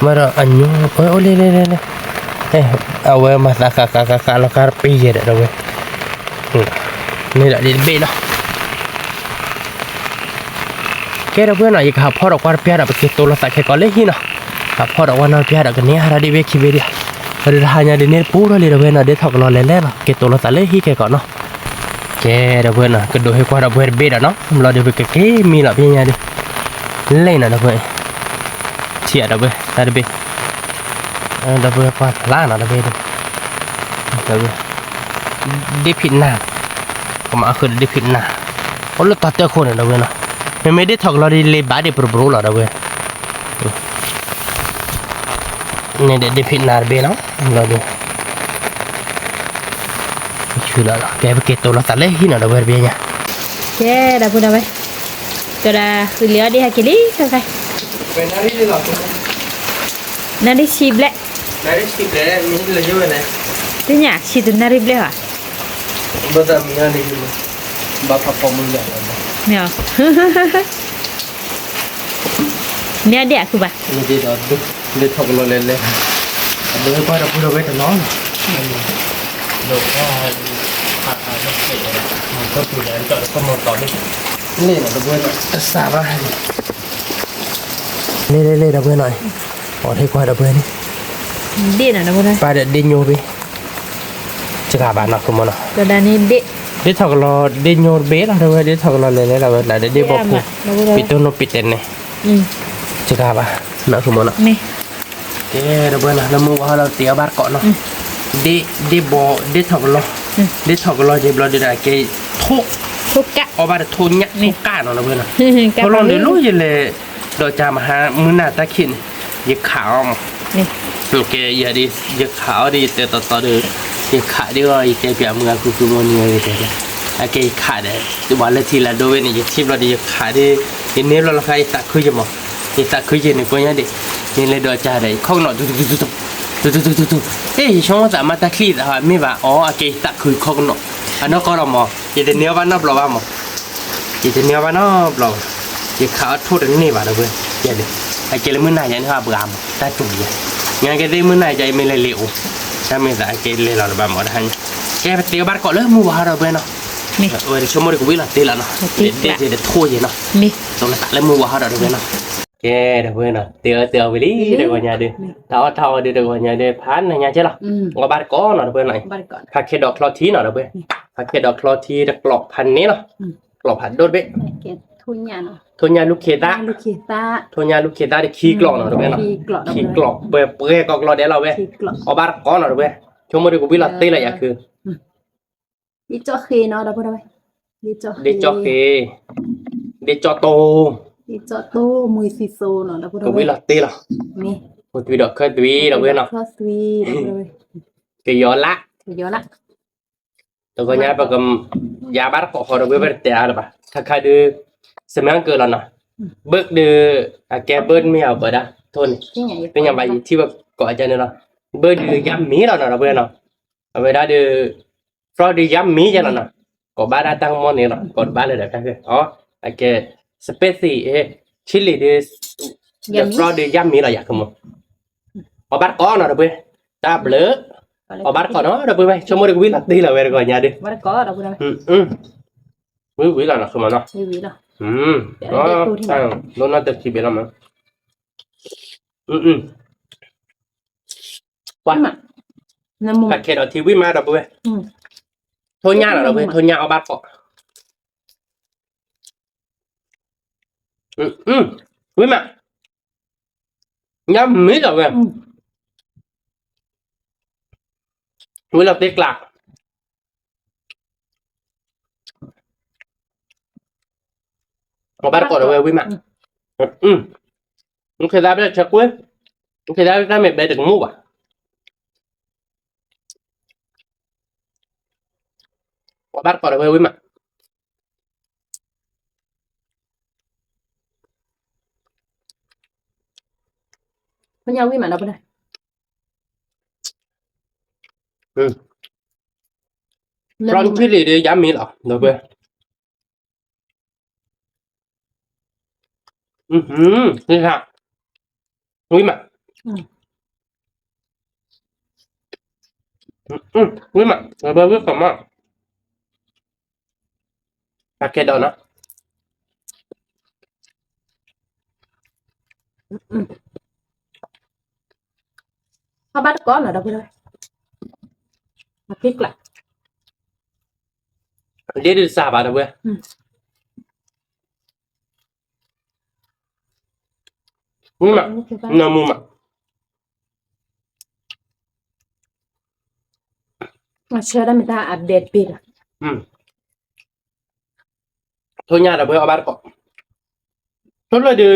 မ့ၢ်ဒီးအညိ, အိၣ်လံလံလံလံ, အဝဲမၤသးဃးဃးဃးဃးလီၤဃးတပ့ၢ်ယဲၢ်ဒီးဒီပုၢ်ဝဲၢ်, မ့ၢ်ဒီးဒ်တဘ့ၣ်နီၤ, ကဲဒီပုၢ်ဝဲၢ်နီၤ ယကဟးဖီၣ်ဒီးကွၢ်တပျၢ်ဒီး ပက့ၤတိလိာ်သးခဲကိာ်လၢဟံၣ်နီၤ, ဟးဖီၣ်ဒီးကွၢ်နီၢ်တပျၢ်ဒီး ကန့ၢ်အါထီၣ်ဒ်ဘ့ၣ်ခံဘ့ၣ်ဒံး, အဒုးတဟါညါဒ်န့ၣ်တပူၤထီၣ်လံဒီပုၢ်ဝဲၢ်နီၤ, ဒ့ၣ်ထီၣ်ကလီလဲၤလဲၤလီၤ က့ၤတိလိာ်သးလၢဟံၣ်ခဲကိာ်နီၤ. ကဲဒီပုၢ်ဝဲၢ်နီၤ ကဒိးဟ့ၣ်ကွၢ်ဒီပုၢ်ဝဲၢ်တဘ့ၣ်ဒီးနီၤ, ဘျီဒီးပကက့ၤမံလီၤဖဲညါဒီး, လ့ၣ်နီၤဒီပုၢ်ဝဲၢ်, ထံၣ်ဧါဒီပုၢ်ဝဲၢ် တၢ်တဘ့ၣ်, ဒီပုၢ်ဝဲၢ်ကွၢ်ဖျါနီၤတဘ့ၣ်ဒီး, ဒ့ၣ်ဖံးနၢ်, ကမၤအဃုာ်ဒီးဒ့ၣ်ဖံးနၢ်, အိၣ်လၢတီတဲခိၣ်န့ၣ်ဒီပုၢ်ဝဲၢ်နီၤ, မ့မ့ၢ်ဒ့ၣ်ထီၣ်ကလီဒ်လဲၤဘၣ်ဒံးပြိပြိလီၤဒီပုၢ်ဝဲၢ် န့ၣ်ဒီးဒ့ၣ်ဖံးနၢ်တဘ့ၣ်နီၤ, လီၤဒီး, ဆူလီၤလီၤ ကဲပက့ၤတိလိာ်သးလၢဟံၣ်နီၤဒီပုၢ်ဝဲၢ်တဘ့ၣ်ညါ, ကဲဒီပုၢ်ဝဲၢ်, ကဒီးဃုလံာ်အီဒ့ၣ်ဟဲက့ၤလံခဲခါ, နၣ်ရံၣ်ဆံဘျဲၣ်, သ့ၣ်ညါဆံးတနၣ်ရံၣ်ဘျဲၣ်ဧါ, မ့ၢ် မ့ၢ်အဒ့ၣ်အါခုဘၣ်, လ့ၣ်ထီၣ်ကလီလဲၤလဲၤ, အဒိးဟ့ၣ်ကွၢ်ဒီပုၢ်ဒီဝဲၢ်တနီၤ, လ့ၣ်နီၤဒီပုၢ်ဝဲၢ်နီၤ, တစးဘၣ်, လ့ၣ်လ့ၣ်လ့ၣ်ဒီပုၢ်ဝဲၢ်နီၤ, အိးထီၣ်ကွၢ်ဒီပုၢ်ဝဲၢ်န့ၣ်, ဒ့ၣ်နီၤဒီပုၢ်ဝဲၢ်, ပၢ်ဒီးဒ့ၣ်ညိဘ့ၣ်, စှၤဘၣ်နီၤ ဃုမီၤနီၤ, ဒ့ၣ်ထီၣ်ကလီ ဒ့ၣ်ညိတဘ့ၣ်လီၤ ဒီပုၢ်ဝဲၢ် ဒ့ၣ်ထီၣ်ကလီလဲၤလဲၤလီၤဝဲ လၢဒ့ၣ်ဘီဖိ, ပံၤတိၢ်နိပံၤတဲန့ၣ်, စှၤဘၣ်, နီၤ ဃုမီၤနီၤ, ကဲ ဒီပုၢ်ဝဲၢ်နီၤ လၢမုၢ်ဝါဟီလီၤတ့ၢ်အီၣ်ဘၣ်တကိးနီၤ, ဒ့ၣ်ဘီ ဒ့ၣ်ထီၣ်ကလီ, ဒ့ၣ်ထီၣ်ကလီက့ၤဘျီဒုးဒီးက့ၤ, ထိၣ်, အီၣ်ဘၣ်တထိၣ်ညၣ်ထိၣ်ကၣ်နီၤ ဒီပုၢ်ဝဲၢ်နီၤ, ထိၣ်လီၤဒုးလီၤယလဲၤ, ဒီးကၢမဟါမုၢ်နၤတၢ်ခံးန့ၣ်, ယခးအီၣ်မး, ကဲ ယၤဒ် ယခးအီၣ်ဒ်ယတဲတီတီဒီး, ယခးဒ်အီၤ ယတဲပၠးမုၢ်ဂၤ ဃုဃုမီၤနံၤဝဲတဲ, အကဲယခးဒီး, ပှၤလၢထံလၢဒိဝဲန့ၣ် ယထံၣ်ဘျီဒီးယခးဒ်, ယန့ၢ်ဘျီလီၤခါ ယသးခုယမး, ယသးခုယန့ၣ် ကိညါဒ့ၣ်, န့ၣ်လဲၤဒီးကၢဒီး ယခီၣ်ကနီၤ တူတူတူတူ, တူတူတူတူ, ဟ့ၣ် ယဆိကမိၣ်သးမ့ၢ်တၢ်ချံသးဟီ မ့ၢ်ဘၣ်အီၤ အကဲယသးခုခီၣ်ကနီၤ, အနီၢ်ကီၢ်ဒီးမး ယတန့ၢ်အီၣ်ဘၣ်နီတဘျီဘၣ်မး ယတန့ၢ်အီၣ်ဘၣ်နီတဘျီဘၣ်, ယခးအီၣ်ထိၣ်တန့ၢ်ဘၣ်ဒီပုၢ်ဝဲၢ်, ယၤဒုး, အကဲလၢမုၢ်နၤယၤန့ၣ်ဟီအပှၤမး တၢ်တူၢ်ယၤ, ညါကဲသ့ၣ်မုၢ်နၤယၤအံၤမ့ၢ်လဲၤလ့ၤအိၣ်, တၢ်မ့ၢ်သးကဲလဲၤလီၤတဘၣ်မးတဟါညါ, ကဲပတ့အဘၣ်တကိးလၢမုၢ်ဝါဟီဒီးပဝဲနီၤ, အဝဲဆိကမိၣ်ဒီးကဝံၣ်လီၤတ့လီၤနီၤ, ဒ့ၣ်ဒ့ၣ်တထိယဲၢ်နီၤ, သိးလၢသးလၢမုၢ်ဝါဟီဒီးပဝဲနီၤ, ကဲဒီးပဝဲနီၤ တ့အီၣ်တ့အီၣ်ဝံၤလံတဂီၤညါဒီး, တၢ်အီၣ်တၢ်အီဒီးတဂီၤညါဒီး ဖးနညါကဲလီၤ, အီၣ်ဘၣ်တကိးနီၤဒီးပဝဲနီၤ, ဖးခဲဒီးချီထံနီၤဒီးပဝဲ, ဖးခဲဒီးချီထံတကျိးဖးန့ၣ်နီၤ, ကျိးဖးဒိၣ်တဘ့ၣ် ထိၣ်ညၣ်လူၢ်ခ့သၣ်, ထိၣ်ညၣ်လူၢ်ခ့သၣ်တခံကျိးနီၤဒီးပဝဲနီၤ, ခံကျိးပှဲၤပှဲၤကီးကျိးဒဲးလီၤဝဲ, အီၣ်ဘၣ်တကိးနီၤဒီးပဝဲ, ဆိကမိၣ်ဒီးကဝံၣ်လီၤတ့လီၤယၤခု, ဒ့ၣ်ကၠီၣ်ဃ့နီၤဒီးပဝဲ, ဒ့ၣ်ကၠီၣ်ဃ့, ဒ့ၣ်ကၠီၣ်တိ, ဒ့ၣ်ကၠီၣ်တိ, မွှေသံသိနီၤဒီးပဝဲ, ကဝံၣ်လီၤတ့လီၤ, ဖိသွံဒီးခၢသွံဒီးပဝဲနီၤ, ကယီၤလၢ်, ကယီၤလၢ် တဂီၤညါပက ယၤဘၣ်တကိးဃီဒီးပဝဲ ပတတဲအါလၢၤဘၣ် ခါခါဒုး စမၢကၢလီၤနီၤ, ဘၢၣ်ဒုး အကဲဘၢၣ်မ့ၢ်အဘၢဒၣ်ထိၣ်န့ၣ်, သ့ၣ်ညါဘၣ်ယထံၣ်ဝဲကိးအကန့ၣ်လီၤ, ဘၢၣ်ဒုးယါမ့ၢ်လီၤနီၤဒီးပဝဲနီၤ, အဝဲဒၣ်ဒုး fraud ဒုးယါမ့ၢ်ယဲလီၤနီၤ, ကိးဘၣ်ဒၣ်တၢ်ကမီၤန့ၣ်လီၤ ကိးတဘၣ်လၢၤဒီးတၢ်ဂ့ၢ်အီၤ, အကဲ spicy chili ဒုး fraud ဒုးယါမ့ၢ်လီၤယၤကမီၤ, အီၣ်ဘၣ်တကိးနီၤဒီးပဝဲ, တၢ်ဘျုး, အီၣ်ဘၣ်တကိးနီၤဒီးပဝဲ ဆိကမိၣ်ဒီးကဝံၣ်လီၤတ့လီၤဝဲတဂီၤညါဒုး, ဝံၤဝံၤလီၤနီၤ ဆိကမိၣ်နီၤ, ဒိၣ်နီၢ်တဆံဘ့ၣ်လီၤမး, ပှၤခဲဒီးထံဝံၣ်မးဒီးပဝဲ, ထိၣ်ညၣ်လီၤဒီးပဝဲ ထိၣ်ညၣ်အီၣ်ဘၣ်တကိး, ဝံၣ်မး, ညါမ့ၢ်လီၤဝဲ, ဝံၣ်လီၤတ့ကျး အီၣ်ဘၣ်တကိးဒီးဝဲဝံၣ်မး, နခ့သးဘဲဆဲးကွ့, နခ့သးဘဲတၢ်မ့ၢ်ဘဲတကမူၣ်ဘၣ်, အီၣ်ဘၣ်တကိးဒီးဝဲဝံၣ်မး, ဖညဝံၣ်မးဒီးပဝဲ, ဖျီနထံၣ်လံဒီးယါမ့ၢ်လီၤဒီးပဝဲ, ဝံၣ်မး, ဝံၣ်မး, ဝံၣ်ကီးမး, ပာ်ကဲဒီးနီၤ, အီၣ်ဘၣ်တကိးနီၤဒီးပဝဲ, အသ့ကျး, ဒ့ၣ်ဒုးစၢ်ဘၣ်ဒီးပဝဲ, မုာ်မး, နမုာ်မး, အဆၢတၢ်မ့ၢ်တၢ်အဒဲးတဘ့ၣ်လီၤ, ထိၣ်ညၣ်ဒီးပဝဲအီၣ်ဘၣ်တကိး, ထိၣ်လၢဒုး,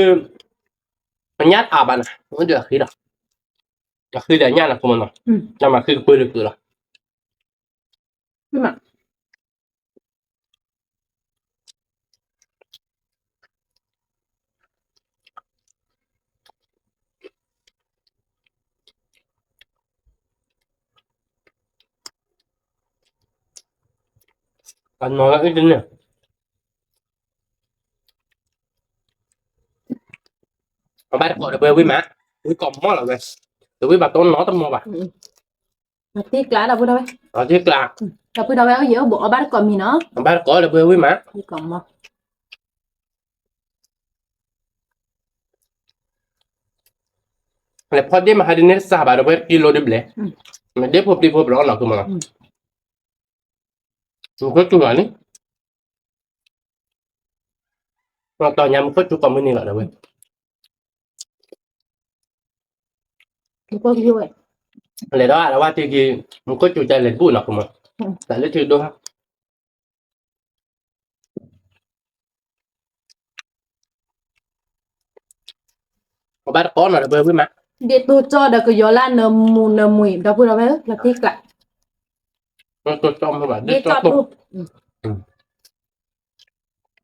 အညၣ်အါဘၣ်နၤ, အိၣ်ဒီးအဃံလီၤ, အဃံဒီးအညၣ်လီၤ ကမနီၤ, တၢ်မၤဃံကပၢၢ်လၢကၢလီၤ အနီၢ်လၢအံၤတန့ၣ်, အဘၣ်တကိးဒီးပဝဲဝံၣ်မး, ဝံၣ်ကီးမီၢ်လီၤဝဲ, တဝံၣ်ဘၣ်တိၢ်နီတမီၢ်ဘၣ်, အသ့ကျးဒီးပဝဲ, အသ့ကျး, ဒီးပဝဲအံၤ အီၣ်ဘၣ်တကိးမံၤနီၤ, အဘၣ်တကိးဒီးပဝဲဝံၣ်မး, လဲၤဖီၣ်ဒ့ၣ်မးဟးဒ်န့ၣ်တစၢ်ဘၣ်ဒီးပဝဲကံလိဒ်ဘျဲၣ်, မ့ၢ်ဒ့ၣ်ဖိပျံၤဖိပျီနီၤကမနီၤ, မူခိၣ်စူၤလီၤန့ၣ်, တီၤညါမူခိၣ်စူၤကိးမုၢ်နံၤလီၤဒီးဝဲ, လဲၤဒီးအဝဲတ့ၢ်က့ၤ, မူခိၣ်စူၤကလဲၤတဘူၣ်နီၤကမ, တၢ်လၢထံဒိၣ်ဟါ အဘၣ်တကိးနီၤဒီးပဝဲဝံၣ်မး, ဒ့ၣ်တိၢ်ကၠီၣ်ဒီးကယီၤလၢနမူနမှံ ဒီပုၢ်ဒီဝဲၢ်လီၤတံၢ်ကျး, ဒ့ၣ်တိၢ်ကၠီၣ်မ့ၢ်ဘၣ်, ဒ့ၣ်တိၢ်ကၠီၣ်တိၢ်,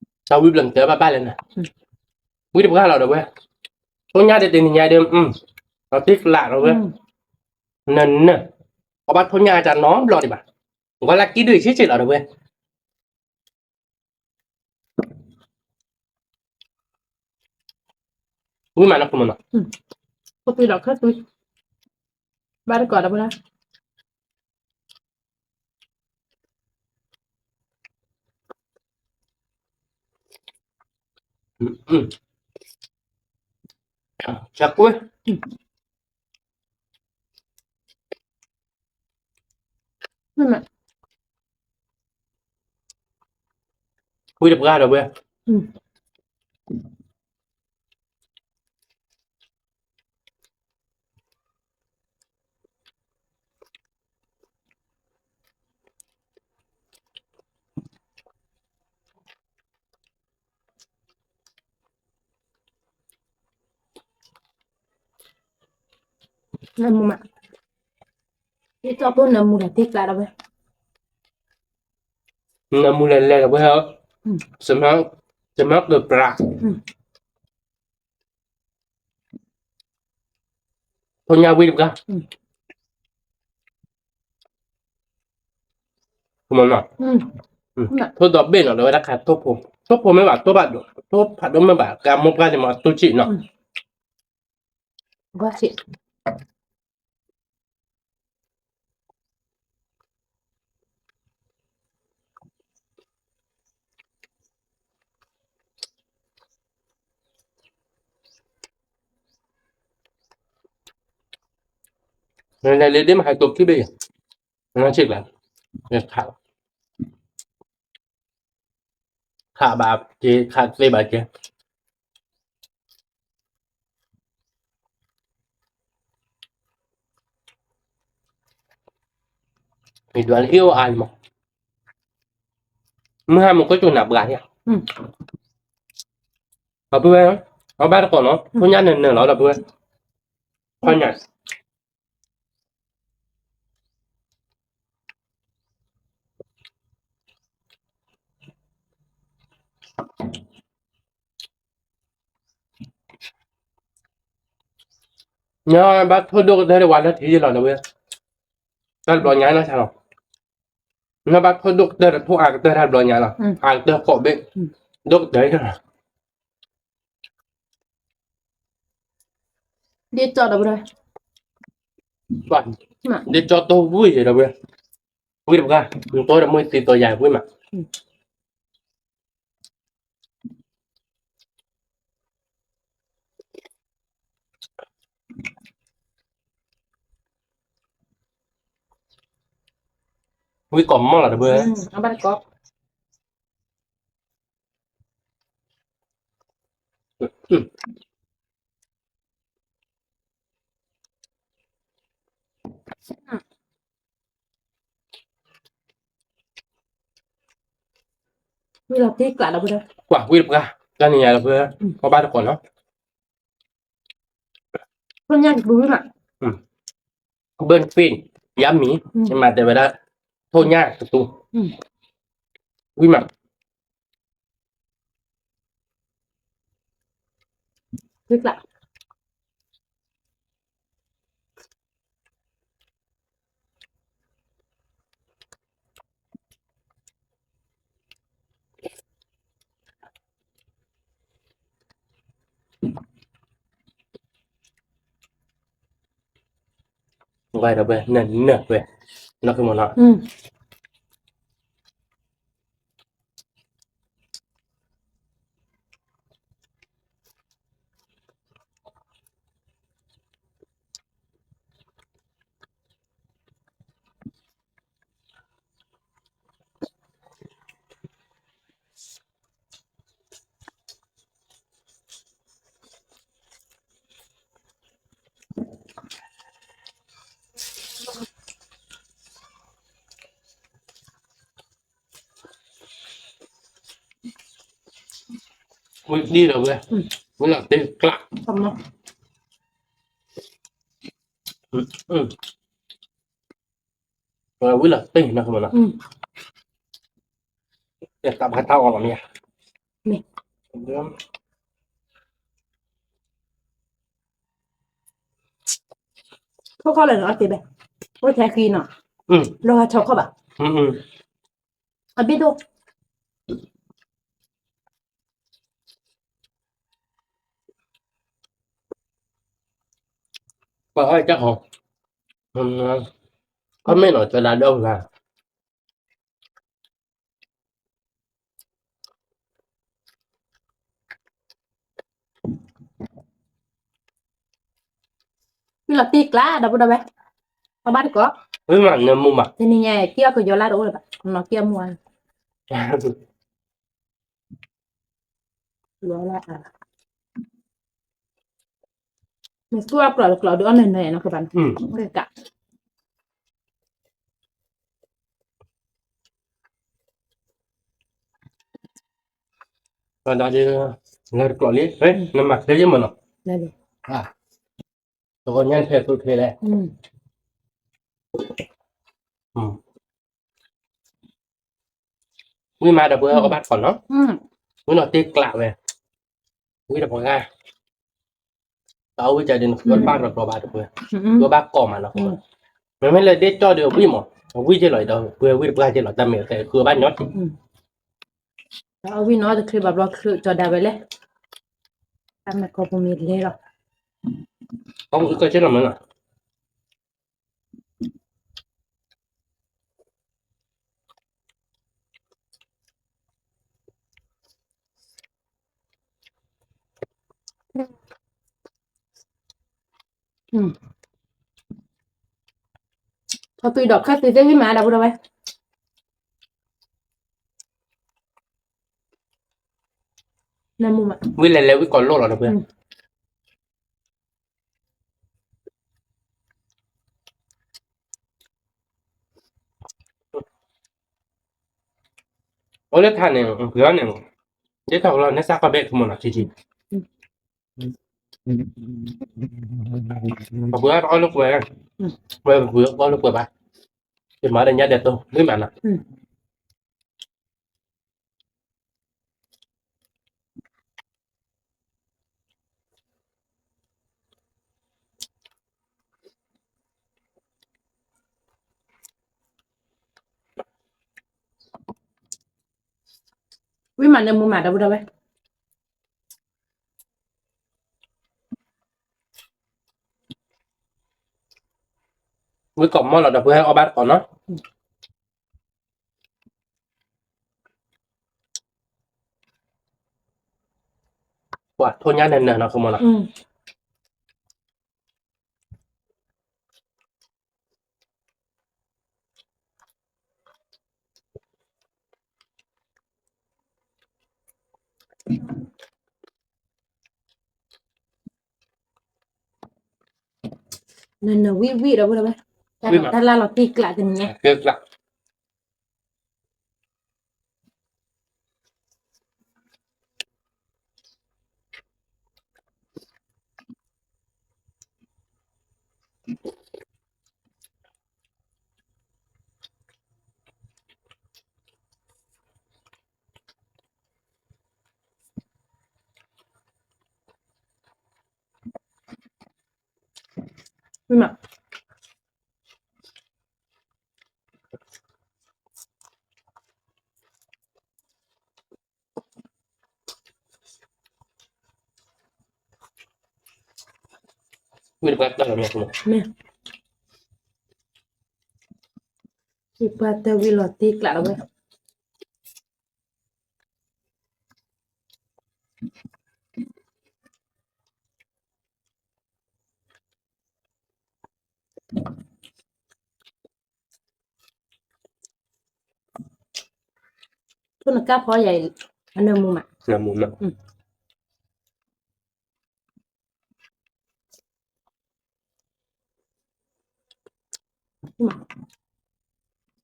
တၢ်ဝံၣ်ဘျီနတဲဘၣ်ဘၣ်လဲၣ်နၤ, ဝံၣ်တပှၢ်လီၤဒီးပဝဲ, ထိၣ်ညၣ်ဒ်တနံၤညါဒီး, လီၤတံၢ်ကျးဒီးပဝဲ, နန, အဘၣ်ထိၣ်ညၣ်အတၢ်နီတဘျီဒံးဘၣ်, ကွၢ်လၢကံဒုးဆံးဆံးလီၤဒီးပဝဲ ဝံၣ်မးနီၤကမနီၤ, ဖိသွံဒီးခၢသွံ, ဘၣ်တကိးဒီးပဝဲ, ကွၢ်, ဝံၢ်တပှၢ်ဒီပုၢ်ဝဲၢ်. နမူမး, ဒ်သိးဖိနမူဒီးတ့ကျးဒီပုၢ်ဝဲၢ်, နမူလဲၤလဲၤဒီပုၢ်ဝဲၢ်, စမၢကပျၢ်, ဖိညၣ်ဝံၢ်တပှၢ် မနီၤ, ထိၣ်ဒီဘ့ၣ်နီၤ ဒီးဝဲဒၣ်ခးထိၣ်ဖိ, ထိၣ်ဖိမ့ၢ်ဘၣ် ထိၣ်ဖးဒိၣ်, ထိၣ်ဖးဒိၣ်မ့ၢ်ဘၣ် ကမိၢ်ပှၢ်န့ၣ်မ့ၢ်အတူၢ်ဆံးနီၤ. နလဲၤလၢဒ့မဟဲတိၤခံဘ့ၣ်ယၤ, နဆံးကျါ, ခး, ခးဘၣ်က့ၤခးသ့ဘၣ်က့ၤ မ့ၢ်ဟါမုၢ်ကီၢ်ကၠိနးပှၤဧါ, ဒီပုၢ်ဝဲၢ်, အဘၣ်တကိးနီၤ ဖိညၣ်နၢၤနၢၤလီၤ ဒီပုၢ်ဝဲၢ်, ဖိညၣ် နဘၣ်ထိၣ်ဒိၣ်ကတၢၢ်တဝါလၢထံယ့ၢ်လီၤ ဒီပုၢ်ဝဲၢ်, တၢ်တဘျီညါနီၢ်ဆါလီၤ, နဘၣ်ထိၣ်ဒိၣ်ကတၢၢ်ဒီးထိၣ်အါကတၢၢ်တၢ်တဘျီညါလီၤ, အါကတၢၢ်ကိးဘ့ၣ်, ဒိၣ်ကတၢၢ် ဒ်သိးဒီပုၢ်ဝဲၢ်, ဒ်သိးတိၢ်ဝံၢ်ယဲဒီပုၢ်ဝဲၢ်, ဝံၢ်တပှၢ်, နတိၢ်ဒီးမုၢ်သံသိးယၤဝံၢ်မး ဝံၢ်ကိးမီၢ်လီၤဒီပုၢ်ဝဲၢ်, ဝံၢ်တပှၢ်, တၢ်န့ၣ်ယၤဒီပုၢ်ဝဲၢ်, ကဘၣ်တကိးနီၤ, ဘၢၣ်ဖ့ၣ်, ယါမံၤ, မၤတဲဝဲဒၣ်, ထိၣ်ညၣ်ကတူ, ဝံၢ်မး ဝဲဒီပုၢ်ဝဲၢ်, နၢၤနၢၤဝဲ, နီၢ်ခိမနီၤ. ဝံၤဒံဒီးဝဲ, ဝံၤလီၤတ့ကျး, ဝံၤလီၤတ့နီၤ, တၢ်ဘၣ်တၢ်အီၣ်လီၤမ့ၢ်ဧါ, ထိၣ်ခီၣ်လၢာ်နီၤ အသ့ဘဲ, အိၣ်ထဲဃံနီၤ, လီၤဂာ်ထီၣ်ခီၣ်ဘၣ်, အဘ့ၣ်ဒိၣ်, ပှၤအီၣ်ကၢ်ဟီ, ခီမ့ၢ်နီၤ ကလါဒီးဂၤ အ လီၤတ့ကျး ဒီပုၢ်ဒီဝဲၢ်, အီၣ်ဘၣ်တကိး, ဝံမး နမူမး, တနံၤညါ က့အီၣ်ကယီၤလၢ်တအိၣ်လၢၤဘၣ်, နီၢ်က့အမူဧါ, ယီၤလၢ်အါ, မ့ၢ်သူၣ်အကျိၤတကျိၤဒုးအီၣ်နၢၤနၢၤနီၢ်ကဘၣ်နီၤ, က, ဒီးဒ် လၢတကျိၤလံ, နမၤချ့ယမ့ၢ်နီၤ, တဂီၤညါနဖဲးသူၣ်ချ့လဲၣ်, ဝံမးဒီပုၢ်ဝဲၢ် အီၣ်ဘၣ်တကိးနီၤ, ဝံလီၤတ့ကျးဝဲ, ဝံတပှၤဂၤ, တၢ်အီၣ်ဝံကဒုးနဃုအီၣ်တဘၣ်တကျိၤဘၣ်ဒီပုၢ်ဝဲၢ်, ဃုအီၣ်ဘၣ်ကိးမးနီၤ, မ့မ့ၢ်လၢဒ့ၣ်ကၠီၣ်ဒီးဝံမး, ဝံက့လီၤဒီးပုၢ်ဝဲၢ်ဝံတပှၢ်က့လီၤ တၢ်မ့ၢ်အသဲဃုအီၣ်ဘၣ်ညီတ့ၢ် အဝံနီၤတချ့ဘၣ်ဘျီချ့ကၠီၤဒၣ်ဝဲလဲၣ်, တၢ်မ့ၢ်ကီၢ်ပူၤမ့ၢ်လဲၤလီၤ, ကီၢ်ပူၤအုၣ်ကၢၢ်ကၠ့လီၤမ့ၢ်နီၤ, ခီသွံဒီးခီသွံသ့ၣ်ဝံမးဒီပုၢ်ဒီဝဲၢ်, ဝံလဲၤလဲၤဝံကိးလိၣ်လီၤဒီပုၢ်ဝဲၢ် အိၣ်လၢခါန့ၣ် ပှ့ၤအီၣ်န့ၣ် ဒ်ထီၣ်ကလီၤ နစၢ်ကီၢ်ဘ့ၣ်ခမီၤနီၤ ထံထံ ပှ့ၤအီၣ်တအီၣ်လၢကွဲၤ, ပှ့ၤပှ့ၤအီၣ်လၢကွဲၤဘၣ်, ယမၤဒီးညါဒဲးတိၢ် မ့ၢ်မးနီၤ ဝံမးန့ၣ်မူမးဒီပုၢ်ဒီဝဲၢ်, ဝံကိးမီၢ်လီၤဒီပုၢ်ဝဲၢ်အီၣ်ဘၣ်တကိးနီၤ, ပှၤထိၣ်ညါနၢၤနၢၤနီၤ ခမီၤနီၤ. နနဝံၣ်ဝံၣ်ဒီပုၢ်ဒီဝဲၢ်, တၢ်လၢလီၤတံၢ်ကျးတနံၤညါ ဝံၢ်တပှၢ် မ့ၢ်, ဝံၢ်တပှၢ်တၢ်ဝံၢ်လီၤတံၢ်ကျးလီၤဝဲ. ထိၣ်နကၢ်ဖီယၤအံၤ အနၢမူမး, နၢမူမး,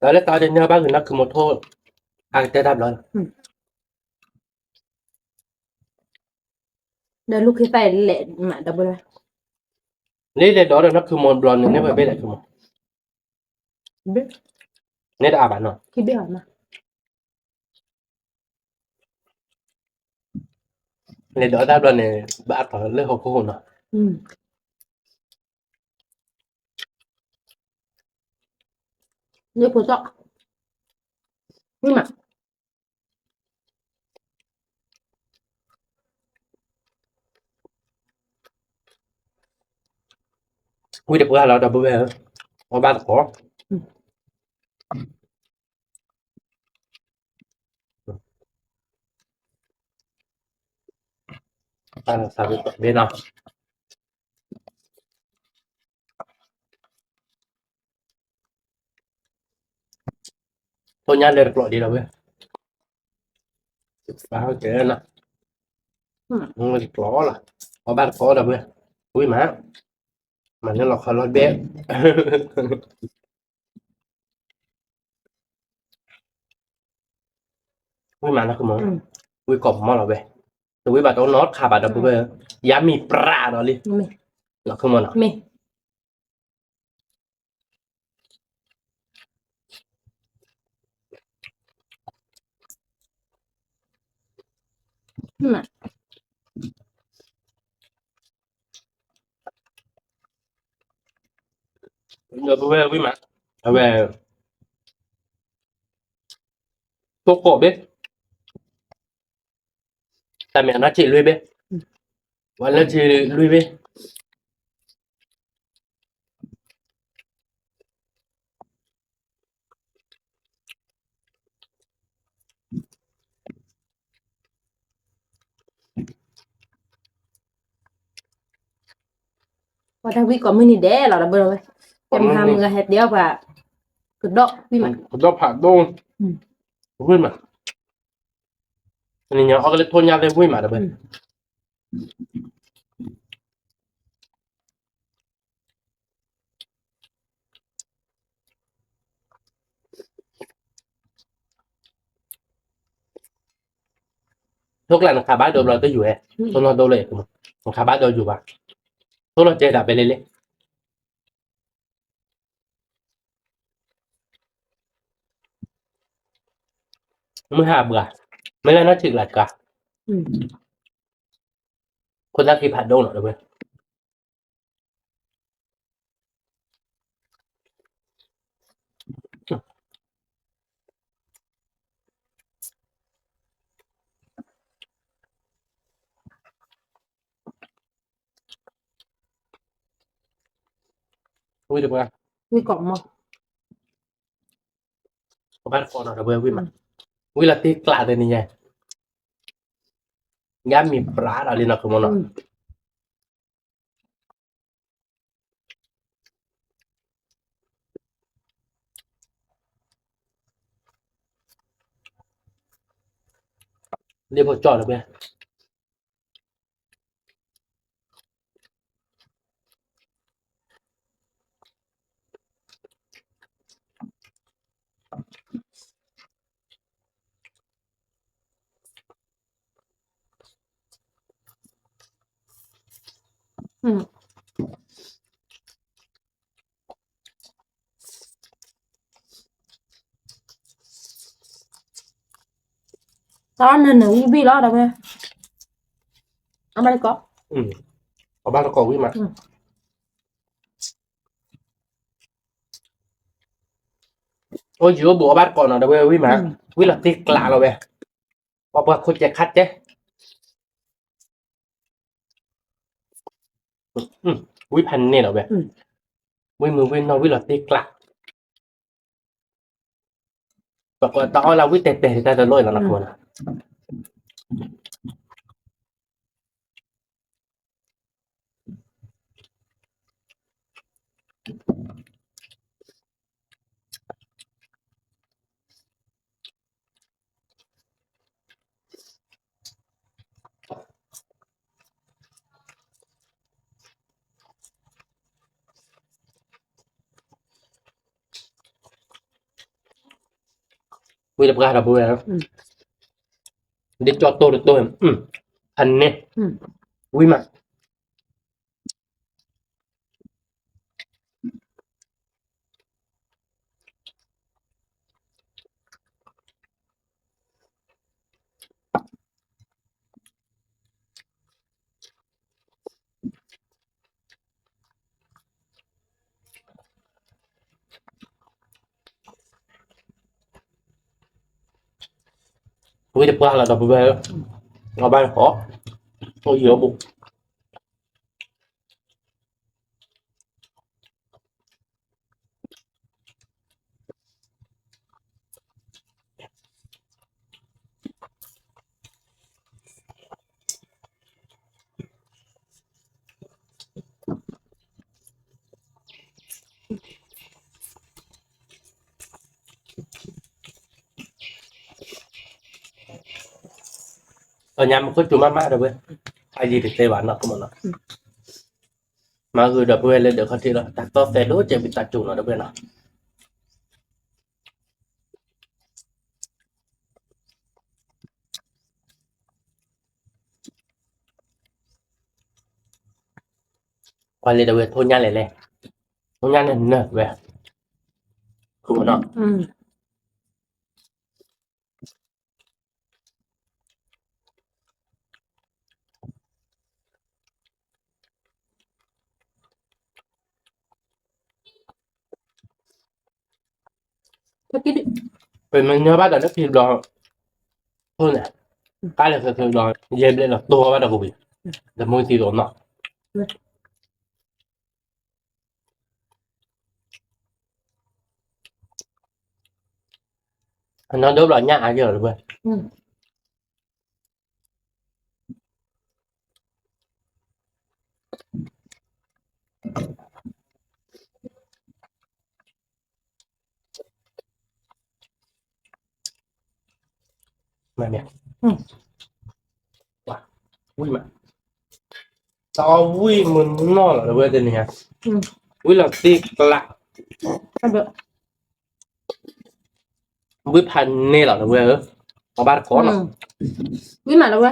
တၢ်လၢတၢ်ဒ်န့ၣ်ဘၣ်ဂ့ၤနီၢ်ခုမိၢ်ထိၣ် အကတၢၢ်တၢ်ဘျီလီၤ. ဒီးလူၤခ့သၣ်လဲၤမးဒီပုၢ်ဒီဝဲၢ်, လၢလဲၤဒီးဒီးနီၢ်ခုမိၢ်ဘျီန့ၣ် န့ၢ်ဝဲဘ့ၣ်လဲၣ်ခုမိၢ်, န့ၢ်တအါဘၣ်နီၤ, လဲၤဒီးတၢ်ဘျီန့ၣ် ဘၣ်အသီလၢဟီၣ်ခိၣ်ဟိၣ်နီၤ. န့ၢ်ဖိသၣ်, ဝံၢ်မး, ဝံၢ်တပှၢ်လီၤဒီပုၢ်ဝဲၢ်ဧၢ, အီၣ်ဘၣ်သကိး တၢ်သးဘ့ၣ်နီၤ. ထိၣ်ညါလၢတကျိးဒံးဒီးဝဲ, ဘၣ်ကဲနၤ, ကျိးလီၤ, အီၣ်ဘၣ်တကိးဒီးဝဲ, ဝံၣ်မး, မၤန့ၢ်လီၤခီလီၤဘဲ ဝံၣ်မးနီၢ်ခိမး, ဝံၣ်ကိးမီၢ်လီၤဝဲ, တဝံၣ်ဘၣ်တအိၣ်နီတခါဘၣ်ဒီးပဝဲ, ယါမံၤပြးဒီးလံ, နီၢ်ခိမးနီၤ. ပဝဲဝံၣ်မး, အဝဲ, တိၢ်ကိးဘ့ၣ်, တၢ်မ့ၢ်အနီၢ်ဆံးလွံၢ်ဘ့ၣ်, ဝဲလၢဆံးလွံၢ်ဘ့ၣ် ပှၤတၢ်ဝံၣ်ကိးမုၢ်နံၤဒဲးလီၤဒီးဘၢဝဲ, ကဲမဟါမုၢ်ဂၤဟဲတဲအီၣ်ပှၤ, ကဒီးဝံၣ်မး, ကဒီးဖးဒိၣ်, ဝံၣ်မး, နံၤညါအီၣ်ကလၢထိၣ်ညါလၢဝံၣ်မးဒီးဘၢ ထိၣ်ကျးနခးဘၣ်ဒိဘျီတယူၤဟဲ, ထိၣ်နီၢ်ဒိလၢ, နခးဘၣ်ဒိယူၤဘၣ်, ထိၣ်လီၤကဲဒၣ်ပဲလဲၣ်လဲၣ်, မုၢ်ဟါဘှါ, မ့ၢ်လၢနီၢ်ဆံးကျါတခါ, ခိၣ်သၣ်ဃံဖးဒိၣ်နီၤတဝဲ ဝံၣ်တပှၢ်, ဝံၣ်ကိးမီၢ်, ဘၣ်တကိးနီၤတဝဲဝံၣ်မး, ဝံၣ်လီၤတ့ၢ်ကျးတနံၤညါ, ယါမံၤပြးဒီးလံနီၢ်ခိမီၢ်နီၤ. လ့ဖိကၠီၣ်လၢပှဲၤ တၢ်နၢနၢဝံၣ်ဘ့ၣ်လီၤဒီးဝဲ, အဘၣ်တကိး, အဘၣ်တကိးဝံၣ်မး, အိၣ်ယံၤအိၣ်ဘူးအဘၣ်တကိးနီၤဒီးဝဲဝံၣ်မး, ဝံၣ်လီၤတ့ၢ်ကျးလီၤဝဲ, ပှၤပှၤခိၣ်ကဲခါတဲ ဝံၣ်ဖးန့ၢ်လီၤဝဲ, ဝံၣ်မုာ်ဝံၣ်နီၢ်ဝံၣ်လီၤတ့ၢ်ကျး, ပှၤကိးတၢ်အီၣ်လၢဝံၣ်တဲာ်တဲာ်တၢ်တလိၣ်လီၤနီၤခိၣ်နီၤ. ဝံၣ်တပှၢ်ဒီပုၢ်ဝဲၢ်, ဒ်ကၠီတိၢ်တတိၢ်, ဖးန့ၢ်, ဝံၣ်မး ဝံၣ်တပှၢ်လီၤဒီပုၢ်ဝဲၢ်, အဘၣ်ဃီ, အိၣ်ယံၤအိၣ်ဘူး ဝံၣ် တညါမူခိၣ်စူၤမးမးဒီပုၢ်ဝဲၢ်, အယံၤတသ့ဘၣ်နီၤ ကမနီၤ, မၤဂုာ်ဒီပုၢ်ဝဲၢ်လၢဒၢးခီၣ်ထံးလီၤ တၢ်သီၣ်သဲးဒိၣ်ကဲးဝံသးစူၤနီၤ ဒီပုၢ်ဝဲၢ်နီၤ. ပှၤလဲၤဒီးဝဲထိၣ်ညၣ်လဲၣ်လဲၣ်, ထိၣ်ညၣ်န့ၣ်နၢၤဝဲ, ခိၣ်နီၤ. ပမ့ၢ်ညီဘၣ်ဒီးလၢခံဘျီ, ထိၣ်န့ၣ်, ကါလဲၤဃဲၤဃဲၤဘျီ, ယဲၢ်ဘျဲၣ်လီၤတိၢ်ဘၣ်ဒီးကဝံၤ, တမူသံလီၤနီၤ. အနီၢ်ဒိၣ်ဘျီညၣ်အါက့ၤလီၤတပှဲၤ. မ့ၢ်, ဝံၣ်မး, တၢ်အီၣ်ဝံၣ်မုၢ်နီၢ်လီၤတဝဲတနံၤညါ, ဝံၣ်လီၤသ့ကျး, ဝံၣ်ဖးန့ၢ်လီၤတဝဲဧၢ, အီၣ်ဘၣ်တကိးနီၤ, ဝံၣ်မးတဝဲ,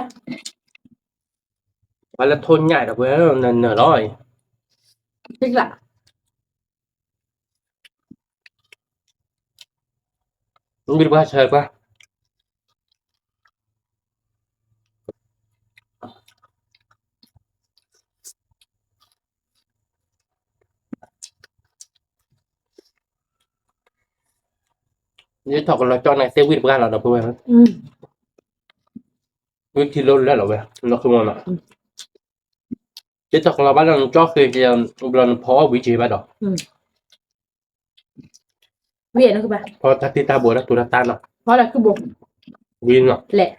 ပှၤလၢထိၣ်ညၣ်တဝဲ, နနၢၤလီၤ, သ့ကျး ဝံၣ်တပှၢ်ဆၢကွၢ်, ယထီၣ်ကလီၤကၠီန့ၣ် သ့ဝံၣ်တပှၢ်လီၤဒီပုၢ်ဝဲၢ်, ဝံၣ်ထံလိာ်လၢလီၤဝဲ, လီၤခူမနီၤ, ယထီၣ်ကလီၤဘၣ်ဒီးနကၠီဃ့က့ၤ, ဘျီနဖီအီၣ်ဝံၣ်က့ၤဘၣ်ဒီး ဖီတၢ်တံၢ်တၢ်ဘိးတၢ်ထူးတၢ်တီၤနီၤ, ဝံၤနီၤ, လဲၣ်,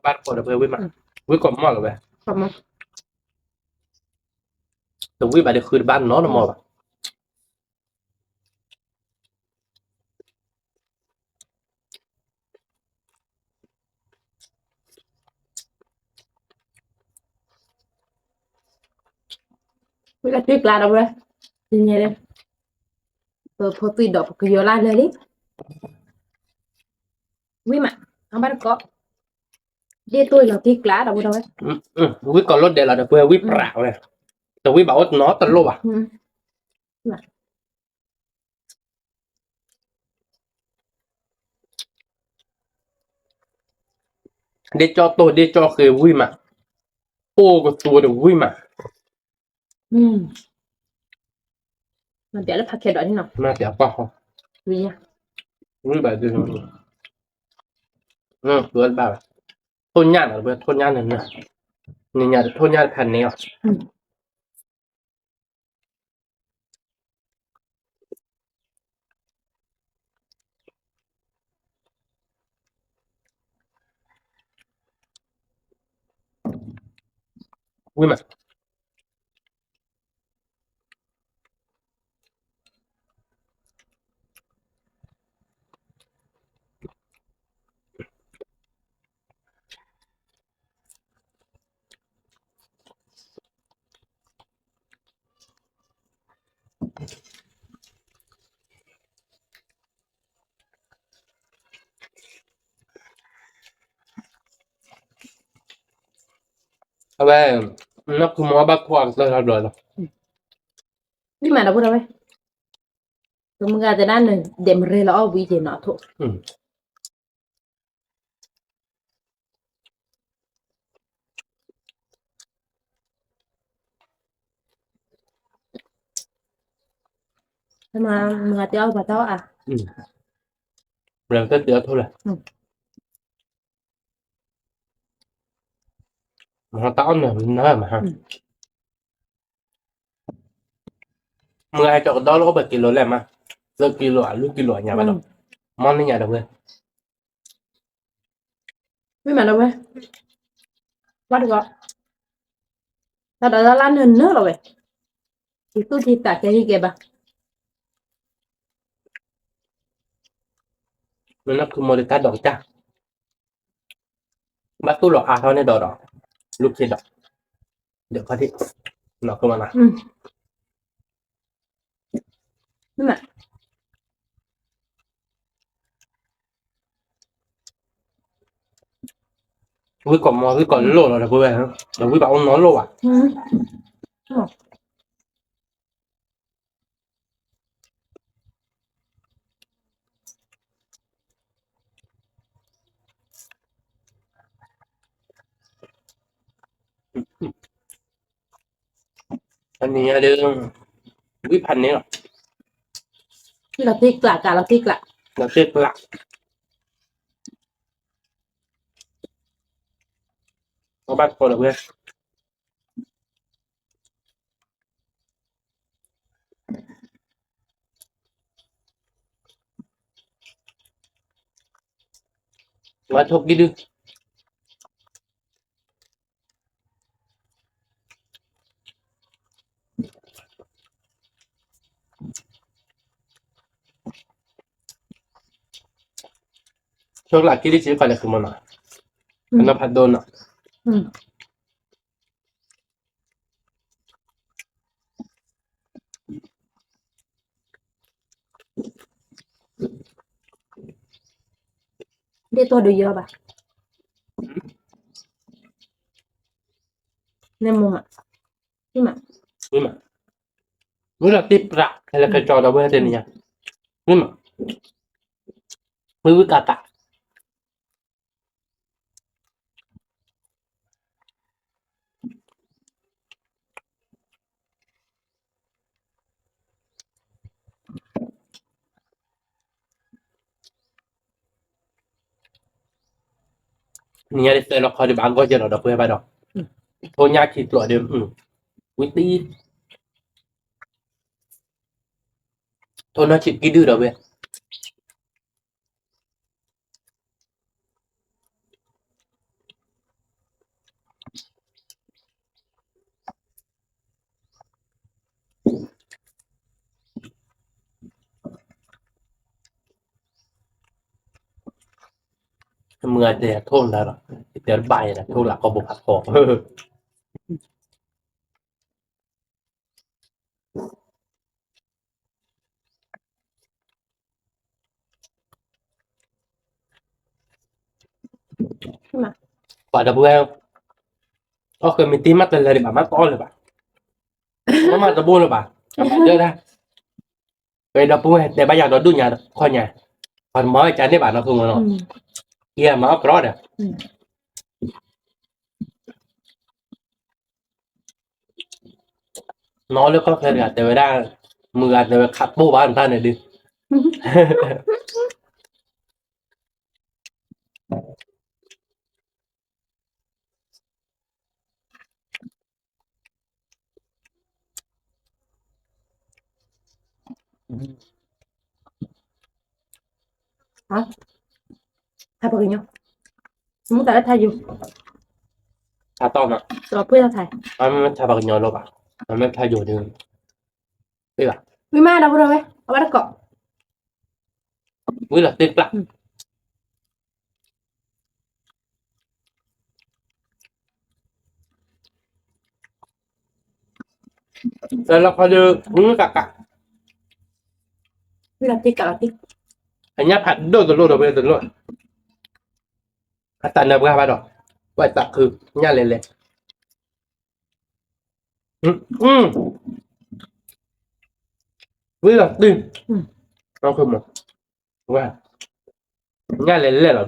ဘၣ်တကိးဒီးဝံၣ်မး, ဝံၣ်ကိးမီၢ်လီၤဝဲ, တဝံၣ်ဘၣ်ဒီးဃုတဘၣ်နီတမီၢ်ဘၣ်. ဝံၣ်လၢထံကျါဒီးဝဲ, တညဲလၢ, ပဖိသွံၣ်ဒီးပကယီၤလၢလၢာ်လံ, ဝံၣ်မး, အဘၣ်တကိး, ဒ့ၣ်တိၢ်လီၤထံကျါဒီးဝဲဒီးဝဲ, ဝံၣ်ကိးလိာ်ဒဲးလီၤဒီးပဝဲဝံၣ်ပြးဝဲ, တဝံၣ်ဘၣ်အိၣ်နီတလိၣ်ဘၣ်. ဒ့ၣ်ကၠီတိၢ်ဒ့ၣ်ကၠီဃ့ဝံၣ်မး, အိၣ်ကသူတဝံၣ်မး, မၤပျးလၢဖးခဲဒီးန့ၣ်နီၤ, မၤပျးကွၢ်ဃီ, ဝံၣ်ဘၣ်ဒုး, ဘၣ်, ထိၣ်ညၣ်နီၤ ပဝဲထိၣ်ညၣ်န့ၣ်, နညါတထိၣ်ညၣ်တဖးန့ၢ်အီၤ. ဝံၣ်မး, အဝဲ, နီၢ်ခူမီဘၣ်ခိၣ်အကတၢၢ်ထီၣ်ဘျီလီၤ, ဒ်မးဒီပုၢ်ဒီဝဲၢ်, ပမုၢ်ဂၤတဲဒၣ်နဒဲးမရ့လီၤအီၣ်ဝံၤက့ၤနီၤထိၣ် မၤတဲအီၣ်ပှၤတၢ်အီၣ်အါ, မၤတဲအီၣ်ထိၣ်လဲၣ်, မၤတၢ်အီၣ်နၢၤနၢၤမး, မုၢ်ဂၤဟဲကၠီကဒီလၢအိၣ်ပှဲၤကံလိလဲၣ်မး, သၢကံလိအလွံၢ်ကံလိအညါဘၣ်ဒီး, မီၢ်န့ၢ်ညါဒီးဝဲ, မ့ၢ်မးဒီးဝဲ, ဘၣ်တဂီၤ, တၢ်ဒီးတၢ်လၢနၢၤနၢၤလီၤဝဲ, ယသူၣ်က့သးကဲဟံၣ်ကဲဘၣ်. မ့ၢ်နၢ်ခုမီၤဒီးတၢ်ဒိးကစၢ်, ဘၣ်သူၣ်လီၤအါထီၣ်န့ၣ်ဒီးဒီး, လူၤခ့ဒီး, ဒီးခီၣ်ထံး, နီၢ်ခုမီၤနီၤ. ဝံၣ်ကီးမီၤ ဝံၣ်ကီးလိၣ်လီၤဒီးပဝဲ, ဒီးဝံၣ်ဘၣ်အိၣ်နီလိၣ်ဘၣ်. အနံၤညါဒီး, ဝံၣ်ဖးန့ၣ်လီၤ. လီၤတ့ၢ်ကျးကး လီၤတ့ၢ်ကျး, လီၤတ့ၢ်ကျး, အဘၣ်ကီးလီၤဝဲ. ဝါထိၣ်ကံၢ်ဒု, ထိၣ်လၢ်ကံၢ်ဒုစ့ၢ်ကီးလဲၤဃုာ်မနီၤ, ကနီၤဖးဒိၣ်နီၤ. ဒ်သိးဒုးယီၤဘၣ်. နမ့ၢ်မၤ, မ့ၢ်မၤ, မ့ၢ်မၤ, မ့ၢ်လီၤတ့ၢ်ပြး ဟဲလၢကစီဒီးဝဲတနံၤညါ, မ့ၢ်မၤ, မ့ၢ်ဝံၣ်ကးကး နံၤညါဒ်သၢလီၤခီဒံး ဘၣ်ဂီၢ်ကဲလီၤဒီးပှဲၤဘၣ်ဒီး, ထိၣ်ညၣ်ခံဖျိးဒီး, ဝံၤတံၢ်, ထိၣ်နီၢ်ဆံးကံၢ်ဒုဒီးဝဲ. မုၢ်ဂၤတဲအထိၣ်နၤလီၤ, ယတဲတဘၣ်ယဲဒီးထိၣ်လၢကီၢ်ဘိဖးဖီ ပှၤဒီပုၢ်ဝဲၢ်, အီၣ်ဃဲမ့ၢ်တ့ၢ်မးတလၢာ်ဒံးဘၣ် မ့ၢ်တအီၣ်လၢၤဘၣ်, မ့ၢ်မၤတဘိလၢၤဘၣ်, အမၤဒၢဒၣ်, ပဒီပုၢ်ဝဲၢ်တဲဘၣ်ယၤဒီးဒူၣ်ညါခီညါ, ပှၤတမၤဝဲကန့ၢ်ဘၣ်နီၢ်ခိမနီၤ, ယမၤအီၣ်ကြီဒီး နီၢ်လၢကီၢ်ချၢတဂၤတဲဝဲဒၣ်, မုၢ်ဂၤတဲဝဲခးပိၢ်ဘၣ်နတၢ်န့ၣ်ဒုး. ထါပှၤကညီ, မူတၢ်လၢထါယိၤ, ထါတီၢ်မး, ပှ့ၤထါ, မ့မ့ၢ်ထါပှၤကညီလီၤဘၣ်, မ့မ့ၢ်ထါယိၤဒုး, ပှ့ၤဘၣ်, ဝံၤမးဒီပုၢ်ဒီဝဲၢ် အဝဲတကိး, ဝံၤလီၤတ့ၢ်ကျး တၢ်လီၢ်ခီဒီး မုၢ်ကးကး, အညၣ်ဖးဒိၣ်တလိၣ်ဒီးဝဲတလိၣ်, အတၢ်နၢပှၢ်ဘၣ်ဒီး, ဝဲတၢ်ခု ညၣ်လဲၤလဲၤ, ဝံၤလီၤတ့ၢ်, ညၣ်လဲၤလဲၤလီၤ,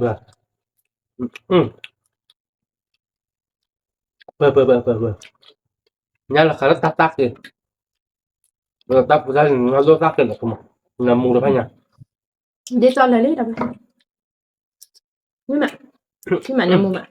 ပှဲၤပှဲၤပှဲၤပှဲၤ, ညၣ်လီၤခးလၢတၢ်တၢ်က့ၤ, တၢ်ပူၤတၢ်နၤဒိၣ်တၢ်က့ၤလီၤ, နမူတဖၣ်ညါ, ဒ်သိးလၢာ်လံဒီး, မ့ၢ်မး, မ့ၢ်မးနမူမး.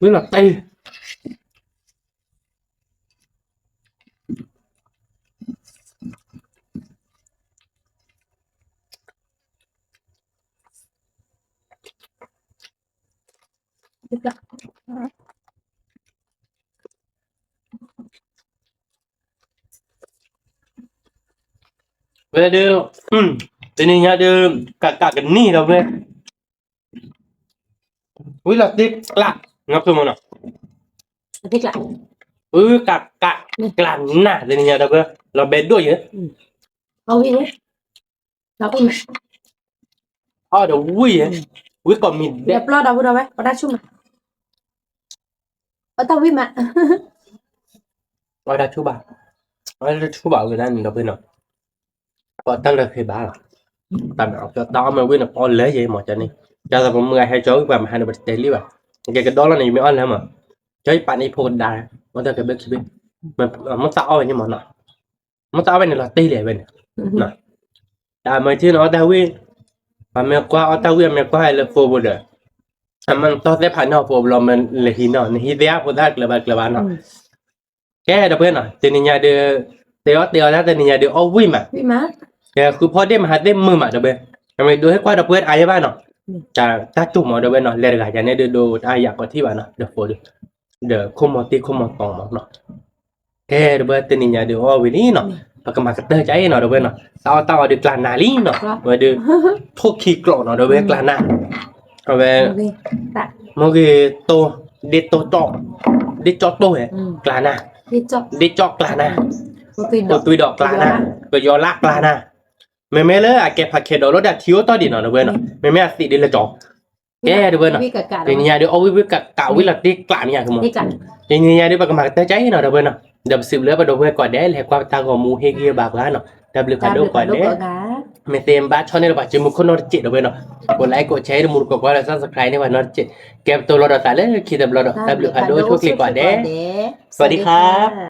ဝံၤလီၤတ့ၢ် ဝဲဒၣ် တနံၤညါဒီး ကးကးကနံၣ်ဒီးဝဲ ဝံၤလီၤတ့ၢ်ကျး နီၢ်ခိမနီၤ ဝံၤကးကး ကျးနၢ် တနံၤညါဒီးဝဲ လီၤဘဲဒိၣ်ယဲ အီၣ်ဒီးဝံၣ်ယဲ ဝံၣ်ကိးမံၤဒဲး ပျီဒီးဝဲ ပတၢ်ဆူၣ်မး ပတၢ်ဝံၣ်မး အီၣ်တၢ်ဆူၣ်ဘၣ် အီၣ်တၢ်ဆူၣ်ဘၣ်ဝဲဒၣ်န့ၣ်ဒီးဖဲနီၤ ပတၢ်လၢဃ့ဘၣ်လီၤ တၢ်မ့ၢ်အီၣ်တၢ်အီၣ်မ့ၢ်ဝံၣ်န့ၣ် ပအီၣ်လၢယဲမးကန့ၣ် ယသးပမုၢ်ဂၤဟဲကၠီဝံၣ်ပှၤမဟါန့ၣ် ပတတဲလံဘၣ် ကဲကဒီလီၤန့ၣ် ယမ့ၢ်အီၣ်လၢမး ကၠီယပာ်န့ၢ်ဖိကဒါ အီၣ်တၢ်ကဘၢခံဘ့ၣ် မ့ၢ်သးအီၣ်ဝဲန့ၣ်မးနီၤ မ့ၢ်သးအီၣ်ဝဲန့ၣ်လီၤတ့ၢ်လဲၣ်ဝဲန့ၣ် တၢ်မ့ၢ်ထံၣ်န့ၣ်အီၣ်တၢ်ဝံၣ် ပမ့ၢ်ကွၢ်အီၣ်တၢ်ဝံၣ် အမ့ၢ်ကွၢ်ဟဲလၢဖိပူၤဒီး အမ့ၢ်တီၢ်သဲဖးနီၢ်ဖိဘျီမ့ၢ်လဲၤဟံးနီၤ နဟံးသဲအဖိသၣ်ကျၢၤဘၣ်ကျၢၤဘၣ်နီၤ ကဲဒီးဖဲနီၤ တနံၤညါဒီး တဲအီၣ်တဲအီၣ်တၢ်တနံၤညါဒီးအီၣ်ဝံၣ်မး ဃုဖီဒ့ၣ်မဟါသ့ၣ်မုာ်မးဒီးဖဲ အမ့ၢ်ဒိးဟ့ၣ်ကွၢ်ဒီးပှဲၤတအါယဲဘၣ်နီၤ တၢ်တိၢ်မးဒီးဖဲနီၤ လဲၤတဂၤယၤန့ၣ်ဒုးဒိးတၢ်ယၤ ကီးထံၣ်ဘၣ်နီၤ ဒီးဖိဒီး ဒီးခိၣ်မီၤတ့ၢ်ခိၣ်မီၤတီၤမးနီၤ ကဲဒီးဖဲတနံၤညါဒီးအီၣ်ဝံၣ်လံနီၤ ပကမၤကတၢၢ်ကါအံၤနီၤဒီးဖဲနီၤ တၢ်အီၣ်တၢ်အီဒီးကျးနၤလံနီၤ ဝဲဒုး ထိၣ်ခံကျိးနီၤဒီးဖဲကျးနၤ အဝဲ မ့ၢ်ဂ့ၤတိၢ် ဒ့တိၢ်ကၠီၣ် ဒ့ကၠီၣ်တိၢ်ဝဲ ကျးနၤ ဒ့ကၠီၣ်ကျးနၤ အိၣ်သွံၣ်ဒီးကျးနၤ ကယီၤလၢကျးနၤ မ့မ့ၢ်လၢအကဲဖးခဲဒီးလီၤဒၣ်ထံအိၣ်တီၢ်ဒံးနီၤဒီးဖဲနီၤ မ့မ့ၢ်အသံးဒ်လၢကၠီ ကဲဒီးဖဲနီၤ တနံၤညါဒီးအီၣ်ဝံၣ်ဝံၣ်ကး ကးဝံၣ်လီၤတ့ၢ်ကျးမ့ၢ်ယါကမီၤ တနံၤညါဒီးပကမၤကတၢၢ်ကါအံၤနီၤဒီးဖဲနီၤ ဒီးပစံးဘျုးပဒိးဖှဲကိးဂၤဒဲး လဲၤကွၢ်ပတၢ်ဂီၤမူဟ့ၣ်ဂံၢ်ဘါပှၤနီၤ တၢ်ဘျုးဖးဒိၣ်ကိးဂၤဒဲး မ့ၢ်သ့မ့ၢ်ဘၣ်ဆီန့ၢ်ဒီးပှၤစုမုၢ်ခိၣ်နီတစဲးဒီးဖဲနီၤ ကိးlikeကိးshareတမူတကိးကွၢ်ဒီး subscribe န့ၢ်ပှၤနီတစဲး ကဲပတိၢ်လီၤဒီးသးလၢခံတဘျီဒီး တၢ်ဘျုးဖးဒိၣ်ဆိၣ်ချ့ကိးဂၤဒဲး စဝၤဒံခါ